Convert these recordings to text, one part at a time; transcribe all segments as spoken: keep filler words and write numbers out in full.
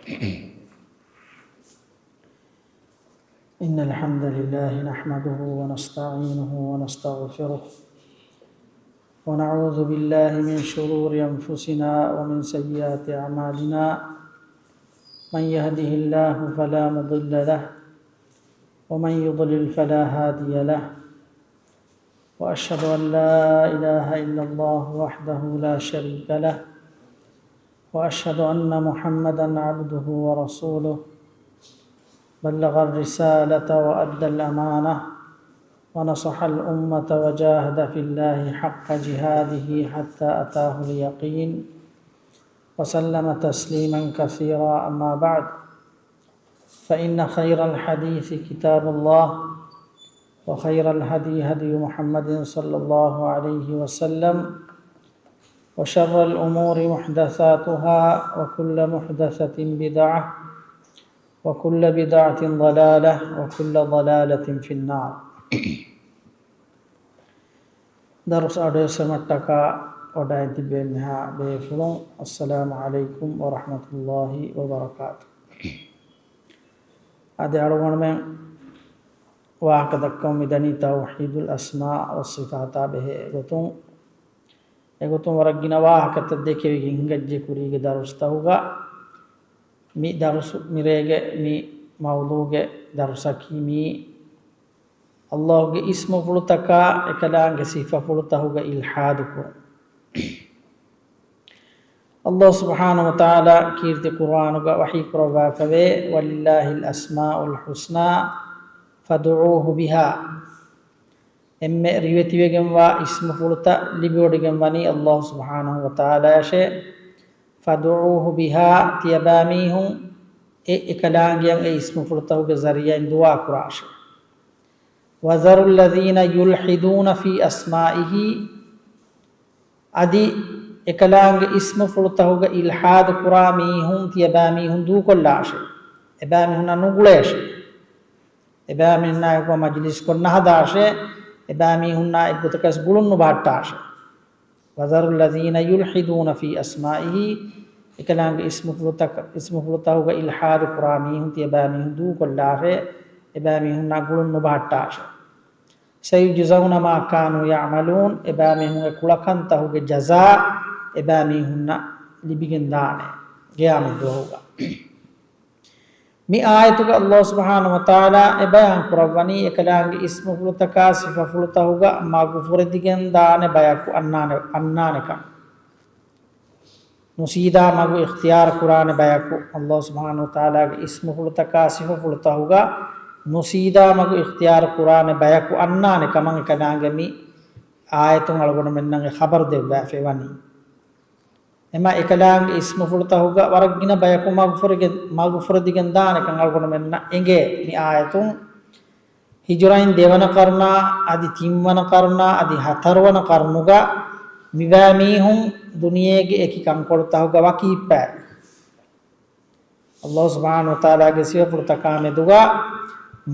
إن الحمد لله نحمده ونستعينه ونستغفره، ونعوذ بالله من شرور أنفسنا ومن سيئات أعمالنا. من يهده الله فلا مضل له، ومن يضلل فلا هادي له. وأشهد أن لا إله إلا الله وحده لا شريك له، وأشهد أن محمدا عبده ورسوله، بلغ الرسالة وأدى الأمانة، ونصح الأمة، وجاهد في الله حق جهاده حتى أتاه اليقين، وسلم تسليما كثيرا. أما بعد، فإن خير الحديث كتاب الله، وخير الهدي هدي محمد صلى الله عليه وسلم، وشر الأمور محدثاتها، وكل محدثة بدعة، وكل بدعة ضلالة، وكل ضلالة في النار. ދަރުސް އަޑުއެއްސެމަށްޓަކާ ވަޑައިން ތިބޭ މިހާ ބޭފުޅުން، އައްސަލާމު ޢަލައިކުމް ވަރަޙްމަތުﷲި ވަބަރަކާތު. އަދި އަޅުގަނޑުމެން ވާހަކަ ދައްކަމުން މިދަނީ ތައުޙީދުލް އަސްމާ ވައްޞިފާތާ ބެހޭ ގޮތުން. އެގޮތުން ވަރަށް ގިނަ ވާހަކަތައް ދެކެވިގެން ހިނގައްޖެ ކުރީގެ ދަރުސްތަހުގަ. މި ދަރުސު މިރޭގެ މި މައުޟޫގެ ދަރުސަކީ މީ، ﷲ ގެ އިސްމުފުޅުތަކާ އެކަލާނގެ ސިފަފުޅުތަހުގަ އިލްޙާދު ކުރުން. ﷲ ސުބްޙާނަހު ވަތަޢާލާ ކީރިތި ޤުރްއާނުގަ ވަޙީ ކުރައްވާފަވޭ، وَلِلَّهِ الْأَسْمَاءُ الْحُسْنَىٰ فَادْعُوهُ بِهَا. އެންމެ ރިވެތިވެގެންވާ އިސްމުފުޅުތައް ލިބިވޮޑިގެން ވަނީ ﷲ ސުބްޙާނަހު ވަތަޢާލާޔަށޭ. فَادْعُوهُ بِهَا، ތިޔަބައި މީހުން އެ އެކަލާނގެއަށް އެ އިސްމުފުޅުތަހުގެ ޒަރީޢާއިން ދުޢާ ކުރާށޭ. وَذَرُوا الَّذِينَ يُلْحِدُونَ فِي أَسْمَائِهِ، އަދި އެކަލާނގެ އިސްމުފުޅުތަހުގަ އިލްޙާދު ކުރާ މީހުން ތިޔަބައި މީހުން ދޫކޮށްލާށޭ. އެބައި މީހުންނާ ނުގުޅޭށޭ. އެބައިމީހުންނާ އެކު މަޖިލިސްކޮށް ނަހަދާށޭ. އެބައިމީހުންނާ އެއްގޮތަކަސް ގުޅުން ނުބަހައްޓާށޭ. وَذَرُوا الَّذِينَ يُلْحِدُونَ فِي أَسْمَائِهِ، އެކަލާނގެ އިސްމުފުޅުތަކަ-، އިސްމުފުޅުތަހުގަ އިލްޙާދު ކުރާ މީހުން ތިޔަބައިމީހުން ދޫކޮށްލާށޭ. އެބައިމީހުންނާ ގުޅުން ނުބަހައްޓާށޭ. سَيُجْزَوْنَ مَا كَانُوا يَعْمَلُونَ، އެބައިމީހުންގެ ކުޅަކަންތަހުގެ ޖަޒާ އެބައިމީހުންނަށް ލިބިގެންދާނެ ގިޔާމަތްދުވަހުގަ. މި އާޔަތުގަ ﷲ ސުބްޙާނަހު ވަތަޢާލާ އެބަޔާން ކުރައްވަނީ، އެކަލާނގެ އިސްމުފުޅުތަކާ ސިފަފުޅުތަހުގަ މަގުފުރެދިގެން ދާނެ ބަޔަކު އަންނާނެ، އަންނާނެކަން. ނުސީދާ މަގު އިޚްތިޔާރު ކުރާނެ ބަޔަކު، ﷲ ސުބްޙާނަހު ވަތަޢާލާގެ އިސްމުފުޅުތަކާ ސިފަފުޅުތަހުގަ ނުސީދާ މަގު އިޚްތިޔާރު ކުރާނެ ބަޔަކު އަންނާނެ ކަމަށް އެކަލާނގެ މި އާޔަތުން އަޅުގަނޑުމެންނަށް އެ ޚަބަރު ދެއްވާފައި ވަނީ. އެމަ އެކަލާނގެ އިސްމުފުޅުތަހުގަ ވަރަށް ގިނަ ބަޔަކު މަގުފުރެގެ-، މަގުފުރެދިގެން ދާނެކަން އަޅުގަނޑުމެންނަށް އެނގޭ މި އާޔަތުން. ހިޖުރައިން ދެވަނަ ޤަރުނާ އަދި ތިންވަނަ ޤަރުނާ އަދި ހަތަރުވަނަ ޤަރުނުގަ މިބައިމީހުން ދުނިޔޭގެ އެކި ކަންކޮޅުތަހުގަ ވަކި ހިއްޕާލި. ﷲ ސުބްޙާނަހު ވަތަޢާލާގެ ސިފަފުޅުތަކާ މެދުގަ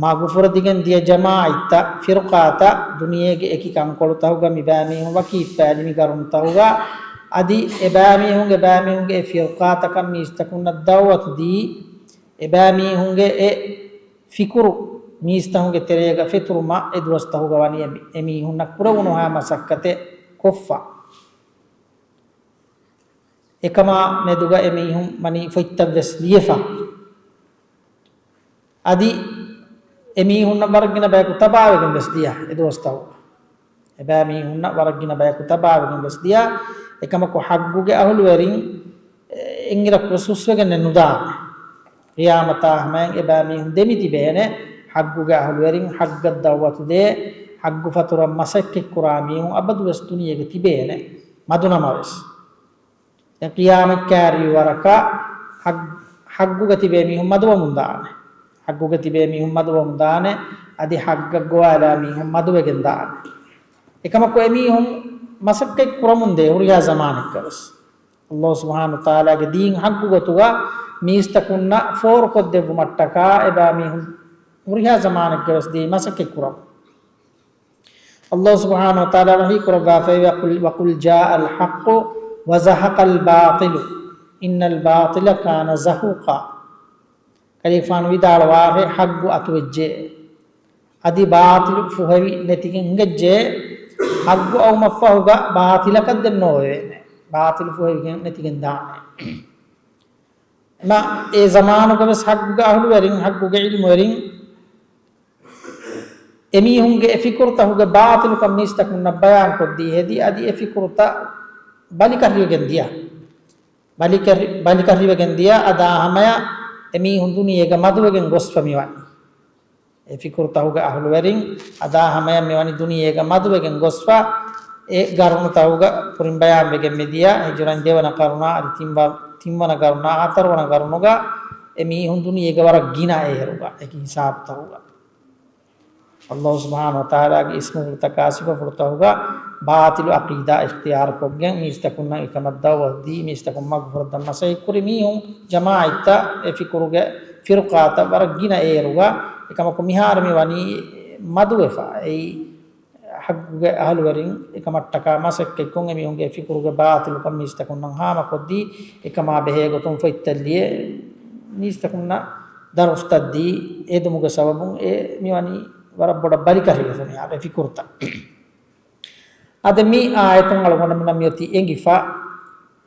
މަގުފުރެދިގެން ދިޔަ ޖަމާޢަތްތައް، ފިރުޤާތައް، ދުނިޔޭގެ އެކި ކަންކޮޅުތަހުގަ މިބައިމީހުން ވަކި ހިއްޕާލި މި ޤަރުނުތަހުގަ. އަދި އެބައިމީހުން އެބައިމީހުންގެ އެ ފިރުޤާތަކަށް މީސްތަކުންނަށް ދަޢުވަތު ދީ، އެބައިމީހުންގެ އެ ފިކުރު މީސްތަކުންގެ ތެރޭގަ ފެތުރުމަށް އެ ދުވަސްތަހުގަ ވަނީ އެ-، އެމީހުންނަށް ކުރެވުނުހާ މަސައްކަތެއް ކޮށްފަ. އެކަމާ މެދުގަ އެމީހުން ވަނީ ފޮތްތައްވެސް ލިޔެފަ. އަދި އެމީހުންނަށް ވަރަށް ގިނަ ބަޔަކު ތަބާވެގެން ވެސް ދިޔަ އެ ދުވަސްތައު. އެބައިމީހުންނަށް ވަރަށް ގިނަ ބަޔަކު ތަބާވެގެން ވެސް ދިޔަ. އެކަމަކު ޙައްޤުގެ އަހުލުވެރިން އެއްއިރަކު ވެސް ހުސްވެގެންނެއް ނުދާނެ. ޤިޔާމަތާ ހަމަޔަށް އެބައިމީހުން ދެމިތިބޭނެ، ޙައްޤުގެ އަހުލުވެރިން ޙައްޤަށް ދަޢުވަތު ދޭ، ޙައްޤު ފަތުރަން މަސައްކަތްކުރާ މީހުން އަބަދުވެސް ދުނިޔޭގަ ތިބޭނެ. މަދުނަމަވެސް، އެ ޤިޔާމަތް ކައިރިވި ވަރަކަށް ޙައް-، ޙައްޤުގަ ތިބޭ މީހުން މަދުވަމުން ދާނެ. ޙައްޤުގަ ތިބޭ މީހުން މަދުވަމުން ދާނެ. އަދި ޙައްޤަށް ގޮވާލާ މީހުން މަދުވެގެން ދާނެ. އެކަމަކު އެމީހުން މަސައްކަތް ކުރަމުން ދޭ ހުރިހާ ޒަމާނެއްގަވެސް. ﷲ ސުބްޙާނަހު ވަތަޢާލާގެ ދީން ޙައްޤު ގޮތުގަ މީސްތަކުންނަށް ފޯރުކޮށްދެއްވުމަށްޓަކާ އެބައިމީހުން ހުރިހާ ޒަމާނެއްގަވެސް ދިޔައީ މަސައްކަތް ކުރަމުން. ﷲ ސުބްޙާނަހު ވަތަޢާލާ ވަޙީ ކުރައްވާފައިވޭ، وَقُلْ، وَقُلْ جَاءَ الْحَقُّ وَزَهَقَ الْبَاطِلُ إِنَّ الْبَاطِلَ كَانَ زَهُوقًا. އަލީފާނު ވިދާޅުވާށޭ، ޙައްޤު އަތުވެއްޖެ. އަދި ބާޠިލު ފުހެވި ނެތިގެން ހިނގައްޖެ. ޙައްޤު އައުމަށްފަހުގަ ބާޠިލަކަށް ދެން ނޯވެވޭނެ. ބާޠިލު ފުހެވިގެން ނެތިގެން ދާނެ. މަ އެ ޒަމާނުގަ ވެސް ޙައްޤުގެ އަހުލުވެރިން، ޙައްޤުގެ ޢިލްމުވެރިން، އެމީހުންގެ އެ ފިކުރުތަކުގެ ބާޠިލުކަން މީސްތަކުންނަށް ބަޔާންކޮށްދީ ހެދި، އަދި އެ ފިކުރުތައް ބަލިކަށިވެގެން ދިޔަ. ބަލިކަށި، ބަލިކަށިވެގެން ދިޔަ އަދާ ހަމަޔަށް އެމީހުން ދުނިޔޭގަ މަދުވެގެން ގޮސްފަ މިވަނީ. އެ ފިކުރުތަކުގެ އަހުލުވެރިން އަދާ ހަމަޔަށް މިވަނީ ދުނިޔޭގަ މަދުވެގެން ގޮސްފަ، އެ ގަރުނުތަކުގަ ކުރިން ބަޔާންވެގެން މިދިޔަ ހިޖުރަން ދެވަނަ ގަރުނާ އަދި ތިންވަ-، ތިންވަނަ ގަރުނާ ހަތަރުވަނަ ގަރުނުގަ އެމީހުން ދުނިޔޭގަ ވަރަށް ގިނަ އޭރުގަ އެކި ހިސާބުތަކުގަ. ﷲ ސުބްޙާނަހޫ ވަތަޢާލާގެ އިސްމުފުޅުތަކާ ސިފަފުޅުތަކުގަ ބާޠިލު ޢަޤީދާ އިޚްތިޔާރުކޮށްގެން މީސްތަކުންނަށް އެކަމަށް ދަޢުވަތުދީ، މީސްތަކުން މަގުފުރައްދަން މަސައްކަތްކުރި މީހުން ޖަމާޢަތްތައް އެ ފިކުރުގެ ފިރުޤާތައް ވަރަށް ގިނަ އޭރުގަ. އެކަމަކު މިހާރު މިވަނީ މަދުވެފަ. އެއީ ޙައްޤުގެ އަހުލުވެރިން އެކަމަށްޓަކާ މަސައްކަތްކޮށް އެމީހުންގެ އެ ފިކުރުގެ ބާޠިލުކަން މީސްތަކުންނަށް ހާމަކޮށްދީ، އެކަމާ ބެހޭގޮތުން ފޮތްތައް ލިޔެ، މީސްތަކުންނަށް ދަރުސްތައް ދީ، އެދުމުގެ ސަބަބުން އެ މިވަނީ ވަރަށް ބޮޑަށް ބަލިކަށިވެފަ މިހާރު އެ ފިކުރުތައް. އަދި މި އާޔަތުން އަޅުގަނޑުމެންނަށް މިއޮތީ އެނގިފަ،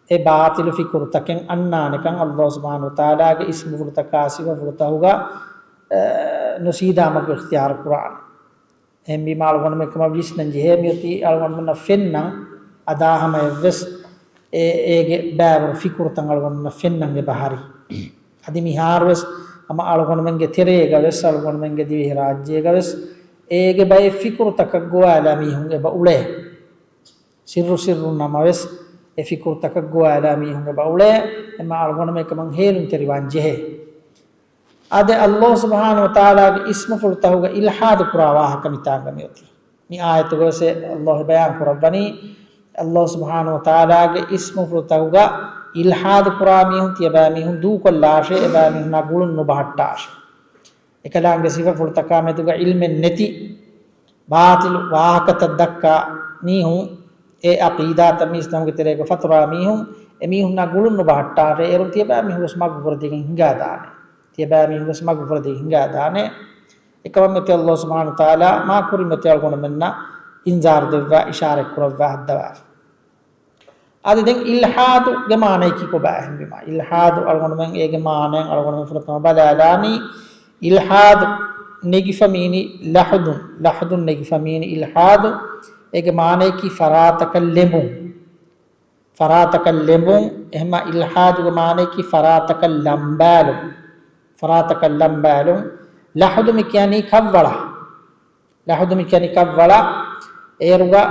އެ ބާޠިލު ފިކުރުތަކެއް އަންނާނެކަން ﷲ ސުބްޙާނަހޫ ވަތަޢާލާގެ އިސްމުފުޅުތަކާ ސިފަފުޅުތަކުގަ، އެ، ނުސީދާމަގު އިޚްތިޔާރު ކުރާނެ. އެހެންވީމާ އަޅުގަނޑުމެން އެކަމަށް ވިސްނަން ޖެހޭ މިއޮތީ އަޅުގަނޑުމެންނަށް ފެންނަން އަދާ ހަމަޔަށްވެސް އެ، އޭގެ ބައިވަރު ފިކުރުތައް އަޅުގަނޑުމެންނަށް ފެންނަން އެބަ ހަރި. އަދި މިހާރުވެސް ހަމަ އަޅުގަނޑުމެންގެ ތެރޭގަވެސް އަޅުގަނޑުމެންގެ ދިވެހިރާއްޖޭގަވެސް އޭގެ ބައެއް ފިކުރުތަކަށް ގޮވާލާ މީހުން އެބަ އުޅޭ. ސިއްރު ސިއްރުން ނަމަވެސް އެ ފިކުރުތަކަށް ގޮވާލާ މީހުން އެބަ އުޅޭ. އެމަ އަޅުގަނޑުމެން އެކަމަށް ހޭލުންތެރިވާން ޖެހޭ. އާދެ، ﷲ ސުބްޙާނަހޫ ވަތަޢާލާގެ އިސްމުފުޅުތަކުގަ އިލްޙާދު ކުރާ ވާހަކަ މިތާނގަ މިއޮތީ. މި އާޔަތުގަވެސް ﷲ ބަޔާން ކުރައްވަނީ، ﷲ ސުބްޙާނަހޫ ވަތަޢާލާގެ އިސްމުފުޅުތަކުގަ އިލްޙާދު ކުރާ މީހުން ތިޔަބައިމީހުން ދޫކޮށްލާށޭ، އެބައިމީހުންނާ ގުޅުން ނުބަހައްޓާށޭ. އެކަލާނގެ ސިފަފުޅުތަކާ މެދުގަ ޢިލްމެއް ނެތި، ބާޠިލު ވާހަކަތައް ދައްކާ މީހުން، އެ ޢަޤީދާތައް މީސްތަކުންގެ ތެރޭގަ ފަތުރާ މީހުން، އެމީހުންނާ ގުޅުން ނުބަހައްޓާށޭ. އޭރުން ތިޔަބައިމީހުން ވެސް މަގުފުރެދިގެން ހިނގާދާނެ. ތިޔަބައިމީހުން ވެސް މަގުފުރެދިގެން ހިނގާދާނެ. އެކަމަށް މިއޮތީ ﷲ ސުބްޙާނަހޫ ވަތަޢާލާ މާ ކުރިން މިއޮތީ އަޅުގަނޑުމެންނަށް އިންޒާރު ދެއްވާ، އިޝާރަތް ކުރައްވާ ހައްދަވާފަ. އަދި ދެން އިލްޙާދުގެ މާނަޔަކީ ކޮބާ އެހެންވީމާ؟ އިލްޙާދު އަޅުގަނޑުމެން އޭގެ މާނައަށް އަޅުގަނޑުމެން ފުރަތަމަ ބަލާލާނީ، އިލްޙާދު ނެގިފަ މީނީ ލަޙުދުން، ލަޙުދުން ނެގިފަ މީނީ އިލްޙާދު. އޭގެ މާނަޔަކީ ފަރާތަކަށް ލެނބުން. ފަރާތަކަށް ލެނބުން، އެހެންމާ އިލްޙާދުގެ މާނަޔަކީ ފަރާތަކަށް ލަނބާލުން. ފަރާތަކަށް ލަނބާލުން. ލަޙުދު މި ކިޔަނީ ކަށްވަޅަށް. ލަޙުދު މި ކިޔަނީ ކަށްވަޅަށް. އޭރުގަ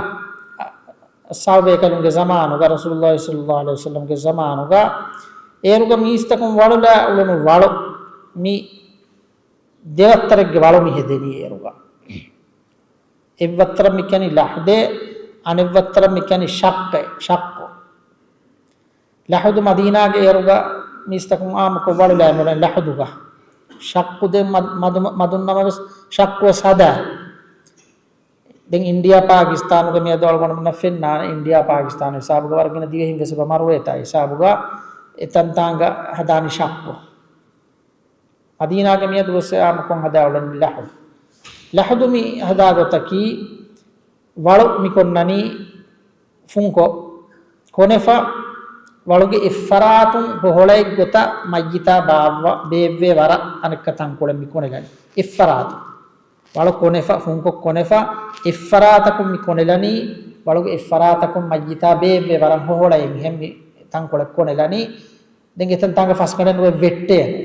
ޞަޙާބީކަލުންގެ ޒަމާނުގަ، ރަސޫލުﷲ ޞައްލަﷲ ޢަލައިހި ވަސައްލަމްގެ ޒަމާނުގަ، އޭރުގަ މީސްތަކުން ވަޅުލާ އުޅުނު ވަޅު، މި ދެވައްތަރެއްގެ ވަޅު މި ހެދެނީ އޭރުގަ. އެއްވައްތަރަށް މި ކިޔަނީ ލަޙުދޭ، އަނެއްވައްތަރަށް މި ކިޔަނީ ޝައްޤޭ، ޝައްޤު. ލަޙުދު މަދީނާގެ އޭރުގަ މީސްތަކުން ޢާއްމުކޮށް ވަޅުލާ މިއުޅެނީ ލަޙުދުގަ. ޝައްޤު ދެން މަ-، މަދު-، މަދުން ނަމަވެސް ޝައްޤު ވެސް ހަދާ. ދެން އިންޑިއާ ޕާކިސްތާނުގެ މިއަދު އަޅުގަނޑުމެންނަށް ފެންނާނެ، އިންޑިއާ ޕާކިސްތާނު ހިސާބުގަ ވަރަށް ގިނަ ދިވެހިން ވެސް އެބަ މަރުވޭތާ ހިސާބުގަ އެތަންތާނގަ ހަދާނީ ޝައްޤު. މަދީނާގެ މިއަދު ވެސް އާއްމުކޮށް ހަދާ އުޅެނީ ލަޙުދު. ލަޙުދު މި ހަދާ ގޮތަކީ، ވަޅު މި ކޮންނަނީ ފުންކޮށް، ކޮނެފަ، ވަޅުގެ އެއްފަރާތުން ހޮހޮޅައެއް ގޮތަށް މައްޔިތާ ބާއްވަ-، ބޭއްވޭ ވަރަށް އަނެއްކާ ތަންކޮޅެއް މި ކޮނެލަނީ. އެއްފަރާތުން. ވަޅު ކޮނެފަ، ފުންކޮށް ކޮނެފަ، އެއްފަރާތަކުން މި ކޮނެލަނީ، ވަޅުގެ އެއްފަރާތަކުން މައްޔިތާ ބޭއްވޭ ވަރަށް ހޮހޮޅައިން ހެން މި ތަންކޮޅެއް ކޮނެލަނީ. ދެން އެތަންތާނގެ ފަސްގަނޑެއް ނުވެ ވެއްޓޭނެ.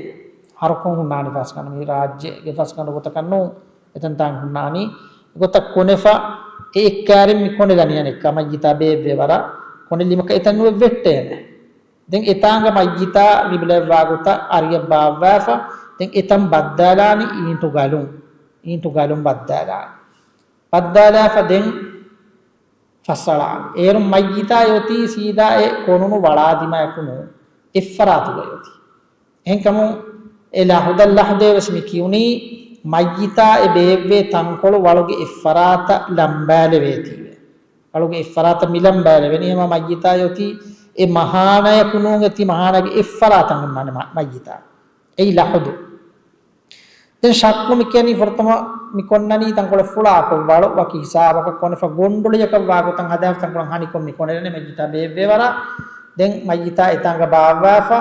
ހަރުކޮށް ހުންނާނީ ފަސްގަނޑު. މި ރާއްޖޭގެ ފަސްގަނޑު ގޮތަކަށް ނޫން. އެތަންތާނގެ ހުންނާނީ. އެގޮތަށް ކޮނެފަ އެ އެއްކާރިން މި ކޮނެލަނީ އަނެއްކާ މައްޔިތާ ބޭއްވޭ ވަރަށް. ކޮނެލީމަކަށް އެތަން ނުވެ ވެއްޓޭނެ. ދެން އެތާނގަ މައްޔިތާ ގިބްލައަށްވާ ގޮތަށް އަރިއަށް ބާއްވާފަ. ދެން އެތަން ބައްދާލާނީ އީންޓު ގަލުން. އީންޓު ގަލުން ބައްދާލާނީ. ބައްދާލާފަ ދެން ފައްސަޅާނެ. އޭރުން މައްޔިތާ އޮތީ ސީދާ އެ ކޮނުނު ވަޅާ ދިމާއަކު ނޫން. އެއްފަރާތުގައި އޮތީ. އެހެންކަމުން އެ ލަޙުދަށް ލަޙުދޭ ވެސް މި ކިޔުނީ، މައްޔިތާ އެ ބޭއްވޭ ތަންކޮޅު ވަޅުގެ އެއްފަރާތަށް ލަނބާލެވޭތީވެ. ވަޅުގެ އެއްފަރާތަށް މި ލަނބާލެވެނީ. އެމަ މައްޔިތާ އޮތީ އެ މަހާނަޔަކު ނޫން، އެތި މަހާނަގެ އެއްފަރާތަށް ހުންނާނެ މަ-، މައްޔިތާ. އެއީ ލަޙުދު. ދެން ޝައްކު މި ކިޔަނީ ފުރަތަމަ މި ކޮންނަނީ ތަންކޮޅެއް ފުޅާކޮށް ވަޅު ވަކި ހިސާބަކަށް ކޮނެފަ ގޮނޑޮޅިއަކަށް ވާގޮތަށް ހަދާފަ ތަންކޮޅަށް ހަނިކޮށް މި ކޮނެލަނީ މައްޔިތާ ބޭއްވޭވަރާ. ދެން މައްޔިތާ އެތާނގަ ބާއްވާފަ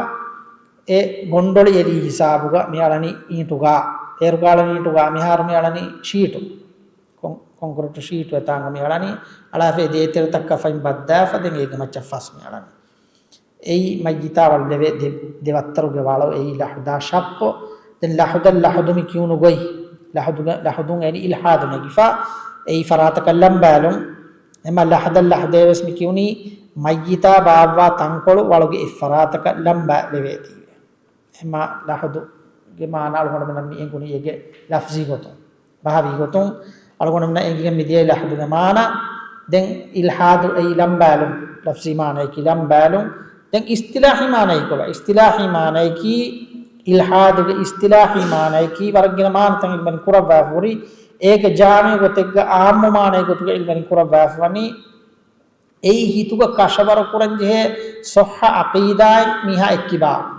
އެ ގޮނޑޮޅި އެލީ ހިސާބުގަ މި އަޅަނީ އީންޓުގަ، އޭރުގަ އަޅަނީ އީންޓުގަ، މިހާރު މި އަޅަނީ ޝީޓު. ކޮން-، ކޮންކްރީޓު ޝީޓު އެތާނގަ މި އަޅަނީ، އަޅާފަ އެ ދޭތެރެތަކަށް ފައިން ބައްދާފަ ދެން އޭގެ މައްޗަށް ފަސް މި އަޅަނީ. އެއީ މައްޔިތާ ވަޅު ލެވޭ ދެ-، ދެ ވައްތަރުގެ ވަޅު އެއީ ލަޙުދާ ޝައްކު. ދެން ލަޙުދަށް ލަޙުދު މި ކިޔުނު ގޮތް. ލަޙުދުގެ-، ލަޙުދުން އެނި އިލްޙާދު ނެގިފަ އެއީ ފަރާތަކަށް ލަނބާލުން. އެމަ ލަޙުދަށް ލަޙުދޭވެސް މި ކިޔުނީ މައްޔިތާ ބާއްވާ ތަންކޮޅު ވަޅުގެ އެއްފަރާތަކަށް ލަނބާ ލެވޭތީވެ. އެމަ ލަޙުދުގެ މާނަ އަޅުގަނޑުމެންނަށް މި އެނގުނީ އޭގެ ލަފްޒީ ގޮތުން. ބަހަވީ ގޮތުން އަޅުގަނޑުމެންނަށް އެނގިގެން މިދިޔައީ ލަޙުދުގެ މާނަ. ދެން އިލްޙާދު އެއީ ލަނބާލުން، ލަފްޒީ މާނަޔަކީ ލަނބާލުން. ދެން އިޞްޠިލާޙީ މާނައީ ކޮބާ؟ އިޞްޠިލާޙީ މާނަޔަކީ، އިލްޙާދުގެ އިޞްޠިލާޙީ މާނަޔަކީ ވަރަށް ގިނަ މާނަތައް އިލްމުވެރިން ކުރައްވާފަ ހުރި. އޭގެ ޖާމިޢު ގޮތެއްގަ އާއްމު މާނައިގެ ގޮތުގަ އިލްމުވެރިން ކުރައްވާފަ ވަނީ އެއީ ހިތުގަ ކަށަވަރު ކުރަން ޖެހޭ ޞައްޙަ ޢަޤީދާއިން މީހާ އެއްކިބާވުން.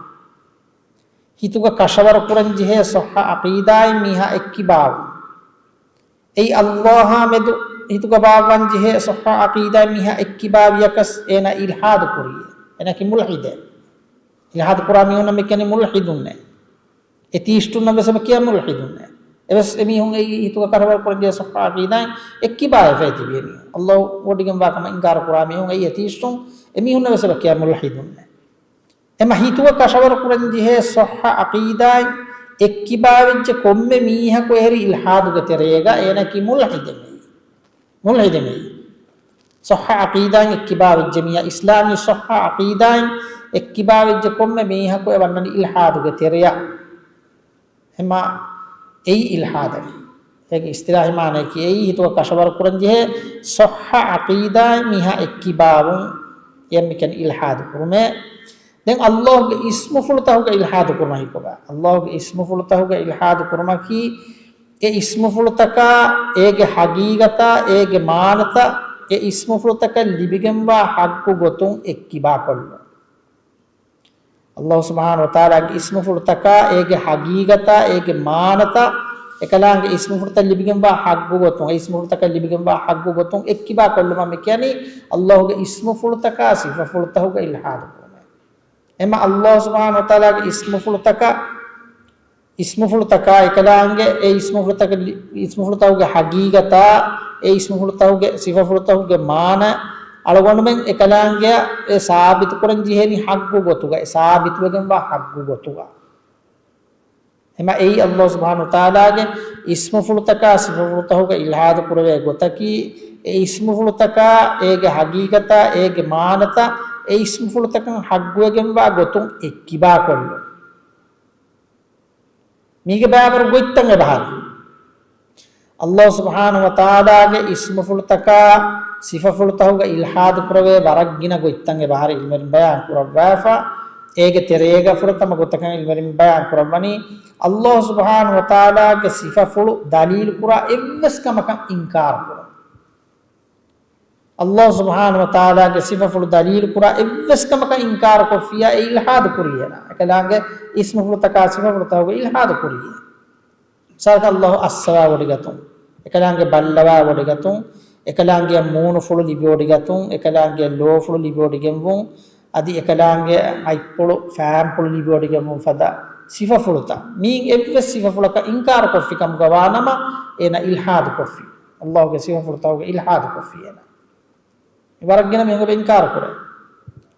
ހިތުގަ ކަށަވަރު ކުރަން ޖެހޭ ޞައްޙަ ޢަޤީދާއިން މީހާ އެއްކިބާވުން. އެއީ ﷲ އާ މެދު ހިތުގަ ބާއްވަން ޖެހޭ ޞައްޙަ ޢަޤީދާއިން މީހާ އެއްކިބާވިޔަކަސް އޭނާ އިލްޙާދު ކުރިޔޭ. އޭނާއަކީ މުލްޙިދެއް. އިލްޙާދު ކުރާ މީހުންނަށް މި ކިޔަނީ މުލްޙިދުންނޭ. އެތީސްޓުންނަށް ވެސް އެބަ ކިޔާ މުލްޙިދުންނޭ. އެވެސް އެމީހުން އެއީ ހިތުގަ ކަށަވަރު ކުރަން ޖެހޭ ޞައްޙަ ޢަޤީދާއިން އެއްކިބާވެފައި ތިބި މީހުން. ﷲ ވޮޑިގެންވާ ކަމަށް އިންކާރު ކުރާ މީހުން އެއީ އެތީސްޓުން. އެމީހުންނަށް ވެސް އެބަ ކިޔާ މުލްޙިދުންނޭ. އެމަ ހިތުގަ ކަށަވަރު ކުރަން ޖެހޭ ޞައްޙަ ޢަޤީދާއިން އެއްކިބާވެއްޖެ ކޮންމެ މީހަކު އެހެރީ އިލްޙާދުގެ ތެރޭގަ އޭނައަކީ މުލްޙިދެއް މީ. މުލްޙިދެއް މީ. ޞައްޙަ ޢަޤީދާއިން އެއްކިބާވެއްޖެ މީހާ، އިސްލާމީ ޞައްޙަ ޢަޤީދާއިން އެއްކިބާވެއްޖެ ކޮންމެ މީހަކު އެ ވަންނަނީ އިލްޙާދުގެ ތެރެޔަށް. އެމަ އެއީ އިލްޙާދަކީ. އޭގެ އިޞްޠިލާޙީ މާނަޔަކީ އެއީ ހިތުގަ ކަށަވަރު ކުރަން ޖެހޭ ޞައްޙަ ޢަޤީދާއިން މީހާ އެއްކިބާވުން. އެއަށް މި ކިޔަނީ އިލްޙާދު ކުރުމޭ. ދެން ﷲ ގެ އިސްމުފުޅުތަކުގަ އިލްޙާދު ކުރުމަކީ ކޮބާ؟ ﷲ ގެ އިސްމުފުޅުތަކުގަ އިލްޙާދު ކުރުމަކީ، އެ އިސްމުފުޅުތަކާ، އޭގެ ޙަޤީޤަތާ، އޭގެ މާނަތައް، އެ އިސްމުފުޅުތަކަށް ލިބިގެންވާ ޙައްޤު ގޮތުން އެއްކިބާކޮށްލުން. ﷲ ސުބްޙާނަހޫ ވަތަޢާލާގެ އިސްމުފުޅުތަކާ، އޭގެ ޙަޤީޤަތާ، އޭގެ މާނަތައް، އެކަލާނގެ އިސްމުފުޅުތައް ލިބިގެންވާ ޙައްޤު ގޮތުން، އެ އިސްމުފުޅުތަކަށް ލިބިގެންވާ ޙައްޤު ގޮތުން އެއްކިބާކޮށްލުމަށް މި ކިޔަނީ، ﷲ ގެ އިސްމުފުޅުތަކާ ސިފަފުޅުތަކުގަ އިލްޙާދު ކުރުމޭ. އެމަ ﷲ ސުބްޙާނަހޫ ވަތަޢާލާގެ އިސްމުފުޅުތަކަށް، އިސްމުފުޅުތަކާ އެކަލާނގެ އެ އިސްމުފުޅުތަކަށް ލި-، އިސްމުފުޅުތަކުގެ ޙަޤީޤަތާ، އެ އިސްމުފުޅުތަކުގެ ސިފަފުޅުތަކުގެ މާނަ އަޅުގަނޑުމެން އެކަލާނގެއަށް އެ ސާބިތުކުރަން ޖެހޭނީ ޙައްޤު ގޮތުގަ، އެ ސާބިތުވެގެންވާ ޙައްޤު ގޮތުގަ. އެމަ އެއީ ﷲ ސުބްޙާނަހޫ ވަތަޢާލާގެ އިސްމުފުޅުތަކާ ސިފަފުޅުތަކުގަ އިލްޙާދު ކުރެވޭ ގޮތަކީ، އެ އިސްމުފުޅުތަކާ އޭގެ ޙަޤީޤަތާ އޭގެ މާނަތައް އެ އިސްމުފުޅުތަކަށް ޙައްޤުވެގެންވާ ގޮތުން އެއްކިބާކޮށްލުން. މީގެ ބައިވަރު ގޮތްތައް އެބަހަރީ. ﷲ ސުބްޙާނަހޫ ވަތަޢާލާގެ އިސްމުފުޅުތަކާ ސިފަފުޅުތަކުގަ އިލްޙާދު ކުރެވޭ ވަރަށް ގިނަ ގޮތްތައް އެބަހަރީ އިލްމުވެރިން ބަޔާން ކުރައްވާފަ. އޭގެ ތެރޭގަ ފުރަތަމަ ގޮތަކަށް އިލްމުވެރިން ބަޔާން ކުރައްވަނީ، ﷲ ސުބްޙާނަހޫ ވަތަޢާލާގެ ސިފަފުޅު ދަލީލު ކުރާ އެއްވެސް ކަމަކަށް އިންކާރު ކުރުން. ﷲ ސުބްޙާނަހޫ ވަތަޢާލާގެ ސިފަފުޅު ދަލީލު ކުރާ އެއްވެސް ކަމަކަށް އިންކާރު ކޮށްފިއްޔާ އެ އިލްޙާދު ކުރިއޭނާ. އެކަލާނގެ އިސްމުފުޅުތަކާ ސިފަފުޅުތަކުގަ އިލްޙާދު ކުރިއޭ. މިސާލަކަށް ﷲ އައްސަވާ ވޮޑިގަތުން، އެކަލާނގެ ބައްލަވާ ވޮޑިގަތުން، އެކަލާނގެ މޫނުފުޅު ލިބިވޮޑިގަތުން، އެކަލާނގެ ލޯފުޅު ލިބިވޮޑިގެންވުން، އަދި އެކަލާނގެ އަތްޕުޅު، ފާންޕުޅު ލިބިވޮޑިގެންވުން ފަދަ ސިފަފުޅުތައް. މީން އެއްވެސް ސިފަފުޅަކަށް އިންކާރު ކޮށްފި ކަމުގަ ވާނަމަ، އޭނަ އިލްޙާދު ކޮށްފި. ﷲ ގެ ސިފަފުޅުތަކުގަ އިލްޙާދު ކޮށްފި އޭނަ. މި ވަރަށް ގިނަ މީހުން އެބަ އިންކާރު ކުރޭ.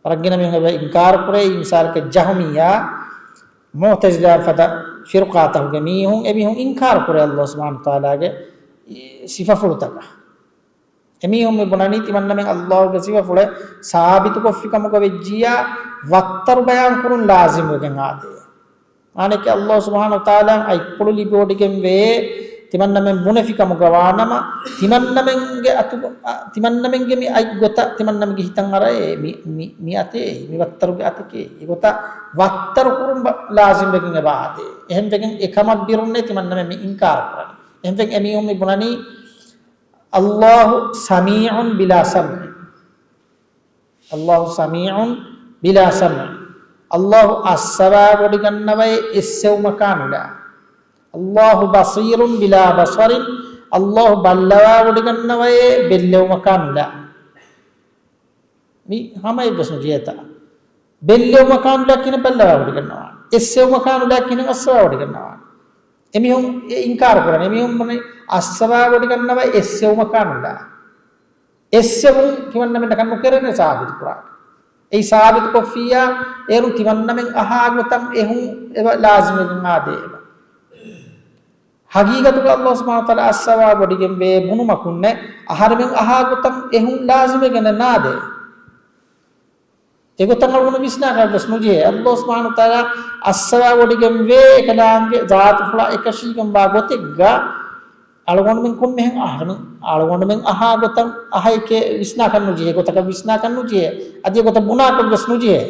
ވަރަށް ގިނަ މީހުން އެބަ އިންކާރު ކުރޭ. މިސާލަކަށް ޖަހުމިއްޔާ، މުޢުތަޒިލާ ފަދަ ފިރުޤާތަކުގެ މީހުން، އެމީހުން އިންކާރު ކުރޭ ﷲ ސުބްޙާނަހޫ ވަތަޢާލާގެ ސިފަފުޅުތަކަށް. އެމީހުން މި ބުނަނީ ތިމަންނަމެން ﷲ ގެ ސިފަފުޅެއް ސާބިތުކޮށްފި ކަމުގަ ވެއްޖިއްޔާ ވައްތަރު ބަޔާން ކުރުން ލާޒިމް ވެގެން އާދޭ. މާނައަކީ ﷲ ސުބްޙާނަހޫ ވަތަޢާލާ އަތްޕުޅު ލިބިވޮޑިގެންވޭ، ތިމަންނަމެން ބުނެފި ކަމުގަ ވާނަމަ، ތިމަންނަމެންގެ އަތު، އަ، ތިމަންނަމެންގެ މި އަތް ގޮތަށް ތިމަންނަމެންގެ ހިތަށް އަރައޭ، މި، މި، މި އަތޭ، މި ވައްތަރުގެ އަތެކޭ، އެގޮތަށް ވައްތަރު ކުރުން ބަ-، ލާޒިމް ވެގެން އެބަ އާދޭ. އެހެންވެގެން އެކަމަށް ބިރުންނޭ ތިމަންނަމެން މި އިންކާރު ކުރަނީ. އެހެންވެގެން އެމީހުން މި ބުނަނީ، ﷲ ސަމީޢުން ބިލާ ސަމްޢިން. ﷲ ސަމީޢުން ބިލާ ސަމްޢިން. ﷲ އައްސަވާ ވޮޑިގަންނަވައި އެއްސެވުމަކާ ނުލާ. الله بصير بلا بصر، ﷲ ބައްލަވާވޮޑިގަންނަވައޭ ބެއްލެވުމަކާ ނުލާ. މި ހަމައެއްވެސް ނުޖެހޭތާ. ބެއްލެވުމަކާ ނުލާ ކިހިނެއް ބައްލަވާވޮޑިގަންނަވާނެ؟ އެއްސެވުމަކާ ނުލާ ކިހިނެއް އައްސަވާވޮޑިގަންނަވާނެ؟ އެމީހުން އެ އިންކާރު ކުރަނީ. އެމީހުން ބުނަނީ އައްސަވާވޮޑިގަންނަވައޭ އެއްސެވުމަކާ ނުލާ. އެއްސެވުން ތިމަންނަމެންނަކަށް ނުކެރޭނެ ސާބިތުކުރާނެ. އެއީ ސާބިތުކޮށްފިއްޔާ، އޭރުން ތިމަންނަމެން އަހާ ގޮތަށް އެހުން އެބަ ލާޒިމެއް އާދޭ އެބަ. ހަގީގަތުގަ ﷲ ސުބްޙާނަހޫ ވަތަޢާލާ އައްސަވާވޮޑިގެންވޭ ބުނުމަކުންނެއް، އަހަރެމެން އަހާ ގޮތަށް އެހުން ލާޒިމެއް ނާދޭ. އެގޮތަށް އަޅުގަނޑު ވިސްނާކަށްވެސް ނުޖެހޭ. ﷲ ސުބްޙާނަހޫ ވަތަޢާލާ އައްސަވާވޮޑިގެންވޭ އެކަލާނގެ ޒާތުފުޅާ އެކަށީގެންވާ ގޮތެއްގަ، އަޅުގަނޑުމެން ކޮންމެހެން އަހަރެމެން، އަޅުގަނޑުމެން އަހާ ގޮތަށް އަހައެކޭ ވިސްނާކަށް ނުޖެހޭ، ގޮތަކަށް ވިސްނާކަށް ނުޖެހޭ، އަދި އެގޮތަށް ބުނާކަށްވެސް ނުޖެހޭ.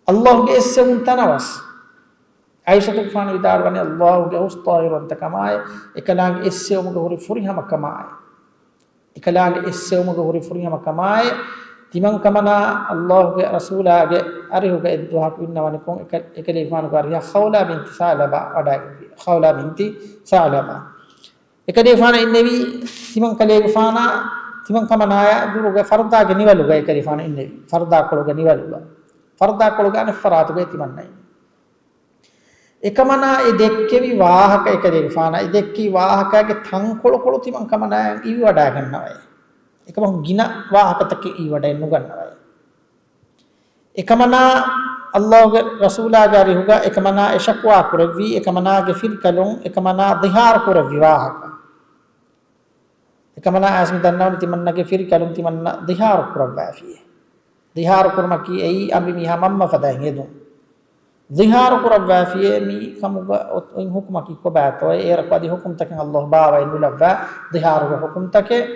ﷲ ގެ އެއްސެވުން ތަނަވަސް. ޢާއިޝަތުގެފާނު ވިދާޅުވަނީ ﷲ ގެ ހުސް ޠާހިރުވަންތަކަމާއި، އެކަލާނގެ އެއްސެވުމުގެ ހުރި ފުރިހަމަކަމާއި، އެކަލާނގެ އެއްސެވުމުގެ ހުރި ފުރިހަމަކަމާއި، ތިމަން ކަމަނާ ﷲ ގެ ރަސޫލާގެ އަރިހުގަ އެއްދުވަހަކު އިންނަވަނިކޮށް، އެކަ-، އެކަލޭގެފާނުގެ އަރިހަށް ޚައުލާ ބިންތި ސަޢުލަބާ ވަޑައިގެންވި. ޚައުލާ ބިންތި ސަޢުލަބާ. އެކަލޭގެފާނަށް އިންނެވީ، ތިމަން ކަލޭގެފާނާ، ތިމަން ކަމަނާޔާ ދުރުގެ ފަރުދާގެ ނިވަލުގައި އެކަލޭގެފާނު އިންނެވީ. ފަރުދާކޮޅުގެ ނިވަލުގަ. ފަރުދާކޮޅުގެ އަނެއް ފަރާތުގައި ތިމަންނަ އިންނެވީ. އެކަމަނާ އެ ދެއްކެވި ވާހަކަ، އެކަލޭގެފާނާ އެ ދެއްކެވި ވާހަކައިގެ ތަންކޮޅުކޮޅު ތިމަން ކަމަނާޔަށް އިވިވަޑައިގަންނަވައޭ. އެކަމަކު ގިނަ ވާހަކަތަކެއް އިވިވަޑައެއް ނުގަންނަވައޭ. އެކަމަނާ ﷲ ގެ ރަސޫލާގެ އަރިހުގަ އެކަމަނާ އެ ޝަކުވާ ކުރެއްވީ، އެކަމަނާގެ ފިރިކަލުން އެކަމަނާ ދިހާރު ކުރެއްވި ވާހަކަ. އެކަމަނާ އައިސް މި ދަންނަވަނީ ތިމަންނަގެ ފިރިކަލުން ތިމަންނަ ދިހާރު ކުރައްވައިފިއޭ. ދިހާރު ކުރުމަކީ އެއީ އަނބިމީހާ މަންމަ ފަދައިން ހެދުން. ދިހާރު ކުރައްވައިފިއޭ މި ކަމުގަ އޮތް ހުކުމަކީ ކޮބާތޯއޭ؟ އޭރަކު އަދި ހުކުމްތަކެއް ﷲ ބާވައި ނުލައްވާ ދިހާރުގެ ހުކުމްތަކެއް.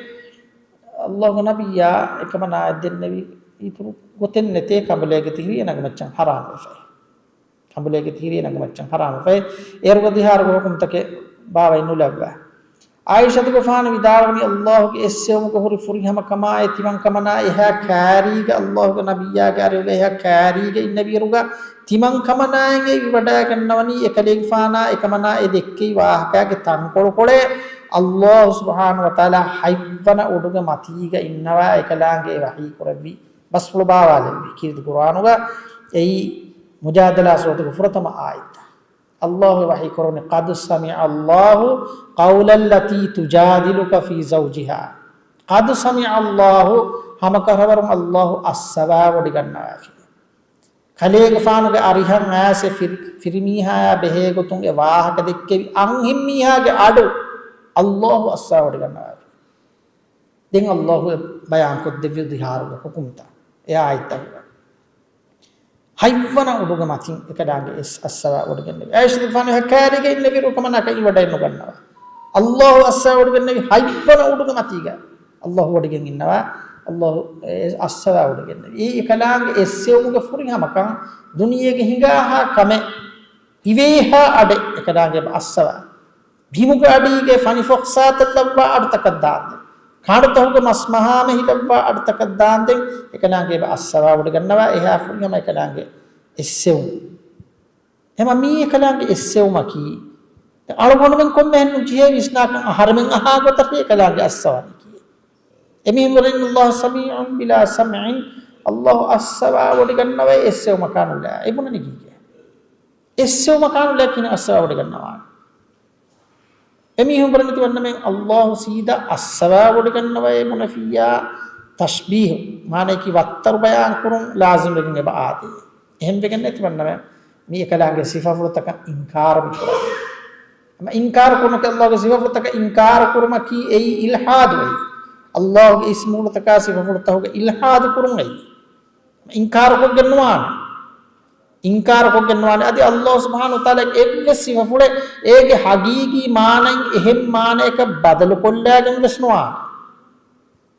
ﷲ ގެ ނަބިއްޔާ އެކަމަނާއަށް ދެންނެވި އިތުރު ގޮތެއް ނެތޭ ކަނބުލޭގެ ތިހިރީ ނަގުމައްޗަށް ޙަރާމްވެފައި. ކަނބުލޭގެ ތިހިރީ ނަގުމައްޗަށް ޙަރާމްވެފައި. އޭރުގަ ދިހާރުގެ ހުކުމްތަކެއް ބާވައި ނުލައްވާ. ޢާއިޝަތުގެފާނު ވިދާޅުވަނީ، ﷲ ގެ އެއްސެވުމުގެ ހުރި ފުރިހަމަކަމާއި ތިމަން ކަމަނާ އެހާ ކާރީގަ، ﷲ ގެ ނަބިއްޔާގެ އަރިހުގަ އެހާ ކާރީގަ އިންނެވިއިރުގަ، ތިމަން ކަމަނާއަށް އެ ވިވަޑައިގަންނަވަނީ އެކަލޭގެފާނާ އެކަމަނާ އެ ދެއްކެވި ވާހަކައިގެ ތަންކޮޅުކޮޅެއް. ﷲ ސުބްޙާނަހޫ ވަތަޢާލާ ހަތްވަނަ އުޑުގެ މަތީގަ އިންނަވާ އެކަލާނގެ އެ ވަޙީ ކުރެއްވި ބަސްފުޅު ބާވާލެއްވި ކީރިތި ޤުރުއާނުގަ. އެއީ މުޖާދަލާ ސޫރަތުގެ ފުރަތަމަ އާޔަތްތައް. ﷲ ވަޙީ ކުރައްވަނީ، قد سمع الله قول التي تجادلك في زوجها. قد سمع الله، ހަމަކަށަވަރުން ﷲ އައްސަވާވޮޑިގަންނަވާފި. ކަލޭގެފާނުގެ އަރިހަށް އައިސް ފިރި-، ފިރިމީހާޔާ ބެހޭގޮތުން އެ ވާހަކަ ދެއްކެވި އަންހެންމީހާގެ އަޑު ﷲ އައްސަވާވޮޑިގަންނަވާފި. ދެން ﷲ ބަޔާންކޮށްދެއްވި ދިހާރުގެ ޙުކުމްތައް އެ އާޔަތްތަކުގަ. ހަތްވަނަ އުޑުގެ މަތިން އެކަލާނގެ އެސް އައްސަވާ ވޮޑިގެންނެވި. އައިޝަތުގެފާނު އެހާ ކާރީގަ އިންނެވިއިރު އެކަމަނާއަކަށް އިވަޑައެއް ނުގަންނަވާ. ﷲ އައްސަވާ ވޮޑިގެންނެވި ހަތްވަނަ އުޑުގެ މަތީގަ. ﷲ ވޮޑިގެން އިންނަވާ. ﷲ އެ އައްސަވާ ވޮޑިގެންނެވި. އެ އެކަލާނގެ އެއްސެވުމުގެ ފުރިހަމަކަން ދުނިޔޭގެ ހިނގާހާ ކަމެއް ހިވޭހާ އަޑެއް އެކަލާނގެ އައްސަވާ. ބިމުގެ އަޑީގެ ފަނިފޮއްސާތައް ލައްވާ އަޑުތަކަށް ދާންދެން. ކާނުތަހުގެ މަސްމަހާމެހި ލައްވާ އަޑުތަކަށް ދާންދެން އެކަލާނގެ އެބަ އައްސަވާ ވޮޑިގަންނަވާ އެހާ ފުރިހަމަ އެކަލާނގެ އެއްސެވުން. ހަމަ މީ އެކަލާނގެ އެއްސެވުމަކީ، އަޅުގަނޑުމެން ކޮންމެހެން ނުޖެހޭ ވިސްނާކަން އަހަރެމެން އަހާ ގޮތަށް އެކަލާނގެ އައްސަވަނީކީ. އެމީހުން ވަރަށް الله سميع بلا سمع، ﷲ އައްސަވާ ވޮޑިގަންނަވައޭ އެއްސެވުމަކާ ނުލާ. އެބުނަނީ ކީކޭ؟ އެއްސެވުމަކާ ނުލާ ކިހިނެއް އައްސަވާ ވޮޑިގަންނަވާނެ؟ އެމީހުން ބުނަނީ ތިމަންނަމެން ﷲ ސީދާ އައްސަވާ ވޮޑިގަންނަވައޭ ބުނެފިއްޔާ، ތަޝްބީހު، މާނަޔަކީ ވައްތަރު ބަޔާން ކުރުން ލާޒިމްވެގެން އެބަ އާދޭ. އެހެންވެގެންނޭ ތިމަންނަމެން މި އެކަލާނގެ ސިފަފުޅުތަކަށް އިންކާރު މި ކުރަނީ. އެމަ އިންކާރު ކުރުމަކީ، ﷲ ގެ ސިފަފުޅުތަކަށް އިންކާރު ކުރުމަކީ އެއީ އިލްޙާދު އެއީ. ﷲ ގެ އިސްމުފުޅުތަކާ ސިފަފުޅުތަކުގަ އިލްޙާދު ކުރުން އެއީ. އިންކާރުކޮށްގެން ނުވާނެ. އިންކާރުކޮށްގެން ނުވާނެ. އަދި ﷲ ސުބްޙާނަހޫ ވަތަޢާލާގެ އެއްވެސް ސިފަފުޅެއް އޭގެ ހަގީގީ މާނައިން އެހެން މާނައަކަށް ބަދަލުކޮށްލާގެން ވެސް ނުވާނެ.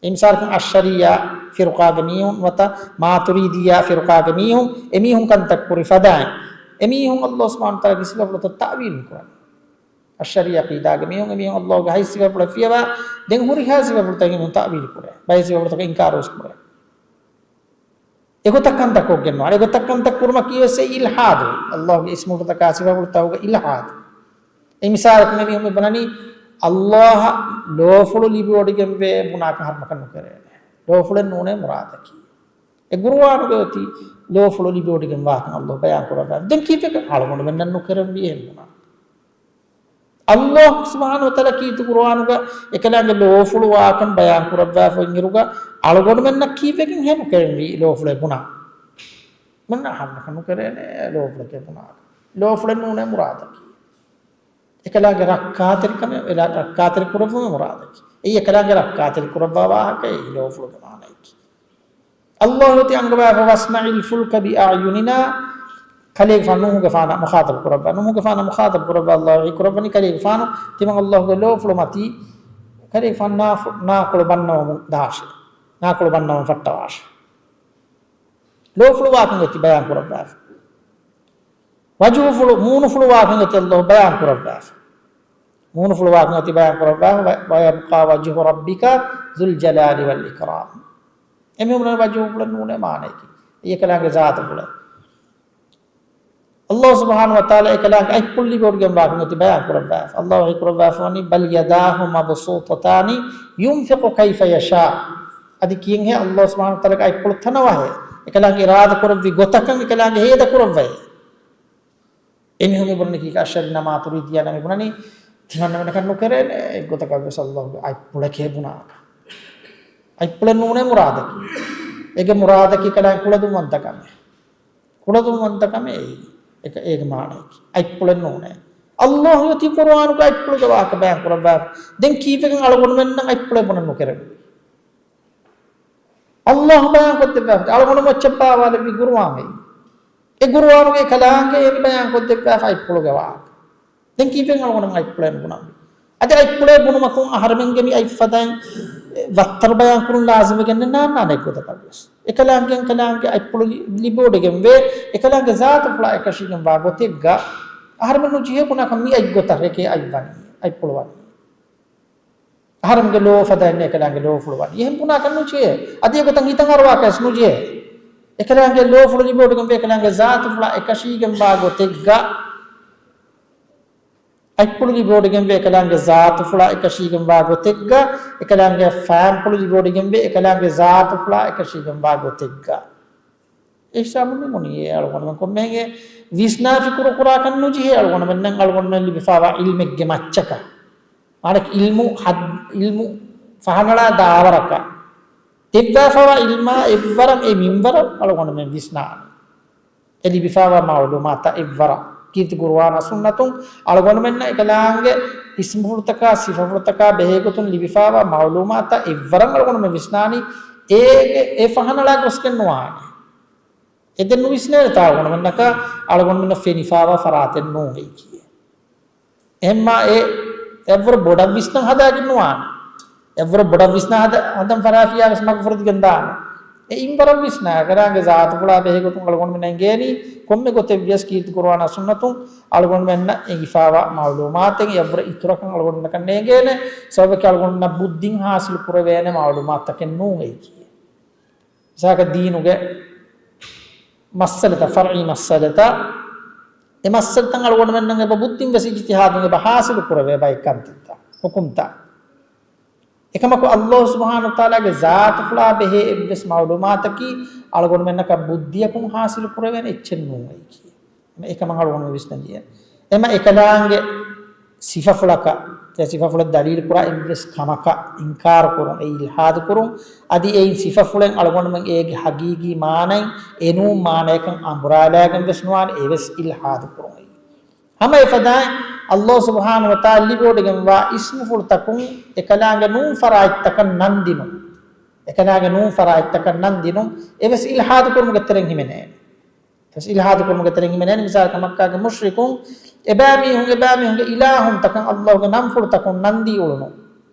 އެ މިސާލަކަށް އަޝްޢަރިއްޔާ ފިރުޤާގެ މީހުން ނުވަތަ މާތުރީދިއްޔާ ފިރުޤާގެ މީހުން، އެމީހުން ކަންތައް ކުރި ފަދައިން، އެމީހުން ﷲ ސުބްޙާނަހޫ ވަތަޢާލާގެ ސިފަފުޅުތައް ތައުވީލު ކުރަނީ. އަޝްޢަރިއްޔާ ޢަޤީދާގެ މީހުން، އެމީހުން ﷲ ގެ ހަތް ސިފަފުޅެއް ފިޔަވާ، ދެން ހުރިހާ ސިފަފުޅުތަކެއް އެމީހުން ތައުވީލު ކުރޭ. ބައެއް ސިފަފުޅުތަކަށް އިންކާރު ވެސް ކުރޭ. އެގޮތަށް ކަންތައް ކޮށްގެން ނުވާނެ. އެގޮތަށް ކަންތައް ކުރުމަކީ ވެސް އެއީ އިލްޙާދު. ﷲ ގެ އިސްމުފުޅުތަކާ ސިފަފުޅުތަކުގަ އިލްޙާދު. އެ މިސާލަކަށް މި މީހުން ބުނަނީ، ﷲ އަށް ލޯފުޅު ލިބިވޮޑިގެންވޭ ބުނާކަށް އަހަރުމަކަށް ނުކެރޭނެ. ލޯފުޅެއް ނޫނޭ މުރާދަކީ. އެ ޤުރުއާނުގަ އޮތީ ލޯފުޅު ލިބިވޮޑިގެން ވާކަން ﷲ ބަޔާން ކުރައްވާ. ދެން ކީއްވެގެން އަޅުގަނޑުމެންނަށް ނުކެރެންވީ އެހެން ބުނާ؟ ﷲ ސުބްޙާނަހޫ ވަތަޢާލާ ކީރިތި ޤުރުއާނުގަ އެކަލާނގެ ލޯފުޅު ވާކަން ބަޔާން ކުރައްވާފަ އިންއިރުގަ، އަޅުގަނޑުމެންނަށް ކީއްވެގެން ހެނުކެރެންވީ ލޯފުޅެއް ބުނާ؟ މަން އަހަންނަކަށް ނުކެރޭނެ ލޯފުޅެކޭ ބުނާކަށް. ލޯފުޅެއް ނޫނޭ މުރާދަކީ. އެކަލާނގެ ރައްކާތެރިކަމެއް، އެލާ ރައްކާތެރި ކުރެއްވުމެއް މުރާދަކީ. އެއީ އެކަލާނގެ ރައްކާތެރި ކުރައްވާ ވާހަކައެއް ލޯފުޅުގެ މާނައަކީ. ﷲ އޮތީ އަންގަވާފަ، "وَاصْنَعِ الْفُلْكَ بِأَعْيُنِنَا." ކަލޭގެފާނު ނޫޙުގެފާނަށް މުޚާޠަބު ކުރައްވާ. ނޫޙުގެފާނަށް މުޚާޠަބު ކުރައްވާ ﷲ ވަޙީ ކުރައްވަނީ ކަލޭގެފާނު ތިމަން ﷲ ގެ ލޯފުޅު މަތީ ކަލޭގެފާނު ނާފު-، ނާކޮޅު ބަންނަވަމުން ދާށޭ. ނާކޮޅު ބަންނަވަމުން ފައްޓަވާށޭ. ލޯފުޅު ވާކަން އޮތީ ބަޔާން ކުރައްވާފަ. ވަޖުހުފުޅު، މޫނުފުޅު ވާކަން އޮތީ ﷲ ބަޔާން ކުރައްވާފަ. މޫނުފުޅު ވާކަން އޮތީ ބަޔާން ކުރައްވާފަ، "وَ-، وَيَبْقَى وَجْهُ رَبِّكَ ذُو الْجَلَالِ وَالْإِكْرَامِ." އެމީހުން ވަޖުހުފުޅެއް ނޫނޭ މާނައަކީ. އެއީ އެކަލާނގެ ޒާތުފުޅެއް. ﷲ ސުބްޙާނަހޫ ވަތަޢާލާ އެކަލާނގެ އަތްޕުޅު ލިބިވޮޑިގެން ވާކަން އޮތީ ބަޔާން ކުރައްވާފަ. ﷲ ވަޙީ ކުރައްވާފަ ވަނީ، "بَلْ يَدَاهُ مَبْسُوطَتَانِ يُنْفِقُ كَيْفَ يَشَاءُ." އަދި ކިޔެންހޭ ﷲ ސުބްޙާނަހޫ ވަތަޢާލާގެ އަތްޕުޅު ތަނަވަހޭ. އެކަލާނގެ އިރާދަ ކުރެއްވި ގޮތަކަށް އެކަލާނގެ ހޭދަ ކުރައްވައޭ. އެމީހުން މި ބުނަނީ ކީކޭ؟ އަޝްޢަރީ މާތުރީދީއާ މި ބުނަނީ ތިމަންނަމެންނަކަށް ނުކެރޭނެ އެއްގޮތަކަށް ވެސް ﷲ ގެ އަތްޕުޅެކޭ ބުނާކަށް. އަތްޕުޅެއް ނޫނޭ މުރާދަކީ. އޭގެ މުރާދަކީ ކަލާނގެ ކުޅަދުންވަންތަކަމެއް. ކުޅަދުންވަންތަކަމެއް އެއީ. އެކަ-، އޭގެ މާނައަކީ. އަތްޕުޅެއް ނޫނޭ. ﷲ އޮތީ ޤުރުއާނުގަ އަތްޕުޅުގެ ވާހަކަ ބަޔާން ކުރައްވާ. ދެން ކީއްވެގެން އަޅުގަނޑުމެންނަށް އަތްޕުޅެއް ބުނަން ނުކެރެންވީ؟ ﷲ ބަޔާން ކޮށްދެއްވާފަ، އަޅުގަނޑު މައްޗަށް ބާވާލެއްވި ޤުރުއާން އެއީ. އެ ޤުރުއާނުގެ ކަލާނގެ އެން ބަޔާން ކޮށްދެއްވާފަ އަތްޕުޅުގެ ވާހަކަ. ދެން ކީއްވެގެން އަޅުގަނޑު އަތްޕުޅެއް ނުބުނަންވީ؟ އަދި އަތްޕުޅެއް ބުނުމަކުން އަހަރެމެންގެ މި އަތް ފަދައިން ވައްތަރު ބަޔާން ކުރުން ލާޒިމެއް ނާންނާނެ އެއްގޮތަކަށް ވެސް. އެކަލާނގެ، އެކަލާނގެ އަތްޕުޅު ލި-، ލިބިވޮޑިގެންވޭ، އެކަލާނގެ ޒާތުފުޅާ އެކަށީގެންވާ ގޮތެއްގަ އަހަރެމެން ނުޖެހޭ ބުނާކަށް މި އަތްގޮތަށް އެކޭ އަތް ވަނީ، އަތްޕުޅު ވަނީ. އަހަރެމެންގެ ލޯ ފަދައިން އެކަލާނގެ ލޯފުޅު ވަނީ. އެހެން ބުނާކަށް ނުޖެހޭ. އަދި އެގޮތަށް ހިތަށް އަރުވާކަށް ނުޖެހޭ. އެކަލާނގެ ލޯފުޅު ލިބިވޮޑިގެންވޭ އެކަލާނގެ ޒާތުފުޅާ އެކަށީގެންވާ ގޮތެއްގަ. އަތްޕުޅު ލިބިވޮޑިގެންވޭ އެކަލާނގެ ޒާތުފުޅާ އެކަށީގެންވާ ގޮތެއްގަ. އެކަލާނގެ ފައިންޕުޅު ލިބިވޮޑިގެންވޭ އެކަލާނގެ ޒާތުފުޅާ އެކަށީގެންވާ ގޮތެއްގަ. އެ ހިސާބުން ނިމުނީ އެ އަޅުގަނޑުމެން ކޮންމެހެން ވިސްނާ ފިކުރު ކުރާކަށް ނުޖެހޭ އަޅުގަނޑުމެންނަށް އަޅުގަނޑުމެން ލިބިފާވާ އިލްމެއްގެ މައްޗަކަށް. މާނައަކީ އިލްމު ހަދް-، އިލްމު ފަހަނަޅާ ދާވަރަކަށް. ދެއްވާފާވާ އިލްމާ އެއްވަރަށް އެ މިންވަރަށް އަޅުގަނޑުމެން ވިސްނާނެ. އެ ލިބިފާވާ މަޢުލޫމާތާ އެއްވަރަށް. ކީރިތި ޤުރުއާނާ ސުންނަތުން އަޅުގަނޑުމެންނަށް އެކަލާނގެ އިސްމުފުޅުތަކާ ސިފަފުޅުތަކާ ބެހޭގޮތުން ލިބިފާވާ މަޢުލޫމާތާ އެއްވަރަށް އަޅުގަނޑުމެން ވިސްނާނީ އޭގެ އެ ފަހަނަޅާ ގޮސްގެން ނުވާނެ. އެދެން ނުވިސްނޭނެތާ އަޅުގަނޑުމެންނަކަށް އަޅުގަނޑުމެންނަށް ފެނިފާވާ ފަރާތެއް ނޫން އެއީކީ. އެހެންމާ އެ އެއްވަރު ބޮޑަށް ވިސްނަން ހަދާގެން ނުވާނެ. އެއްވަރު ބޮޑަށް ވިސްނާ ހަދަ-، ހަދަން ފަރާފިޔާ ވެސް މަގުފުރެދިގެން ދާނެ. އެ އިންވަރަށް ވިސްނާ، އެކަލާނގެ ޒާތުފުޅާ ބެހޭގޮތުން އަޅުގަނޑުމެންނަށް އެނގޭނީ ކޮންމެ ގޮތެއް ވިޔަސް ކީރިތި ޤުރުއާނާ ސުންނަތުން އަޅުގަނޑުމެންނަށް އެނގިފާވާ މަޢުލޫމާތެއް އެއްވަރަށް އިތުރަކަށް އަޅުގަނޑުމެންނަކަށް ނޭނގޭނެ. ސަބަބަކީ އަޅުގަނޑުމެންނަށް ބުއްދިން ޙާޞިލު ކުރެވޭނެ މަޢުލޫމާތުތަކެއް ނޫން އެއީކީ. މިސާލަކަށް ދީނުގެ މައްސަލަތައް، ފަރުޢީ މައްސަލަތައް، އެ މައްސަލަތައް އަޅުގަނޑުމެންނަށް އެބަ ބުއްދިން ވެސް އިޖްތިހާދުން އެބަ ޙާޞިލު ކުރެވޭ ބައެއް ކަންތައްތައް، ޙުކުމްތައް. އެކަމަކު ﷲ ސުބްޙާނަހޫ ވަތަޢާލާގެ ޒާތުފުޅާ ބެހޭ އެއްވެސް މަޢުލޫމާތަކީ އަޅުގަނޑުމެންނަކަށް ބުއްދިއަކުން ޙާޞިލު ކުރެވޭނެ އެއްޗެއް ނޫން އެއީކީ. އެކަމަށް އަޅުގަނޑު ވިސްނަން ޖެހޭ. އެމަ އެކަލާނގެ ސިފަފުޅަކަށް، އެ ސިފަފުޅަށް ދަލީލު ކުރާ އެއްވެސް ކަމަކަށް އިންކާރު ކުރުން، އެއީ އިލްޙާދު ކުރުން. އަދި އެއިން ސިފަފުޅެއް އަޅުގަނޑުމެން އޭގެ ޙަޤީޤީ މާނައެއް އެނޫން މާނަޔަކަށް އަނބުރާލާގެން ވެސް ނުވާނެ، އެވެސް އިލްޙާދު ކުރުން އެއީ. ހަމަ އެފަދައިން ﷲ ސުބްޙާނަހޫ ވަތަޢާލާ ލިބިވޮޑިގެންވާ އިސްމުފުޅުތަކުން އެކަލާނގެ ނޫން ފަރާތްތަކަށް ނަންދިނުން، އެކަލާނގެ ނޫން ފަރާތްތަކަށް ނަންދިނުން އެވެސް އިލްޙާދު ކުރުމުގެ ތެރެއިން ހިމެނޭ. ވެސް އިލްޙާދު ކުރުމުގެ ތެރެއިން ހިމެނޭނެ. މިސާލަކަށް މައްކާގެ މުޝްރިކުން އެބައިމީހުން، އެބައިމީހުންގެ އިލާހުންތަކަށް ﷲ ގެ ނަންފުޅުތަކުން ނަންދީ އުޅުނު.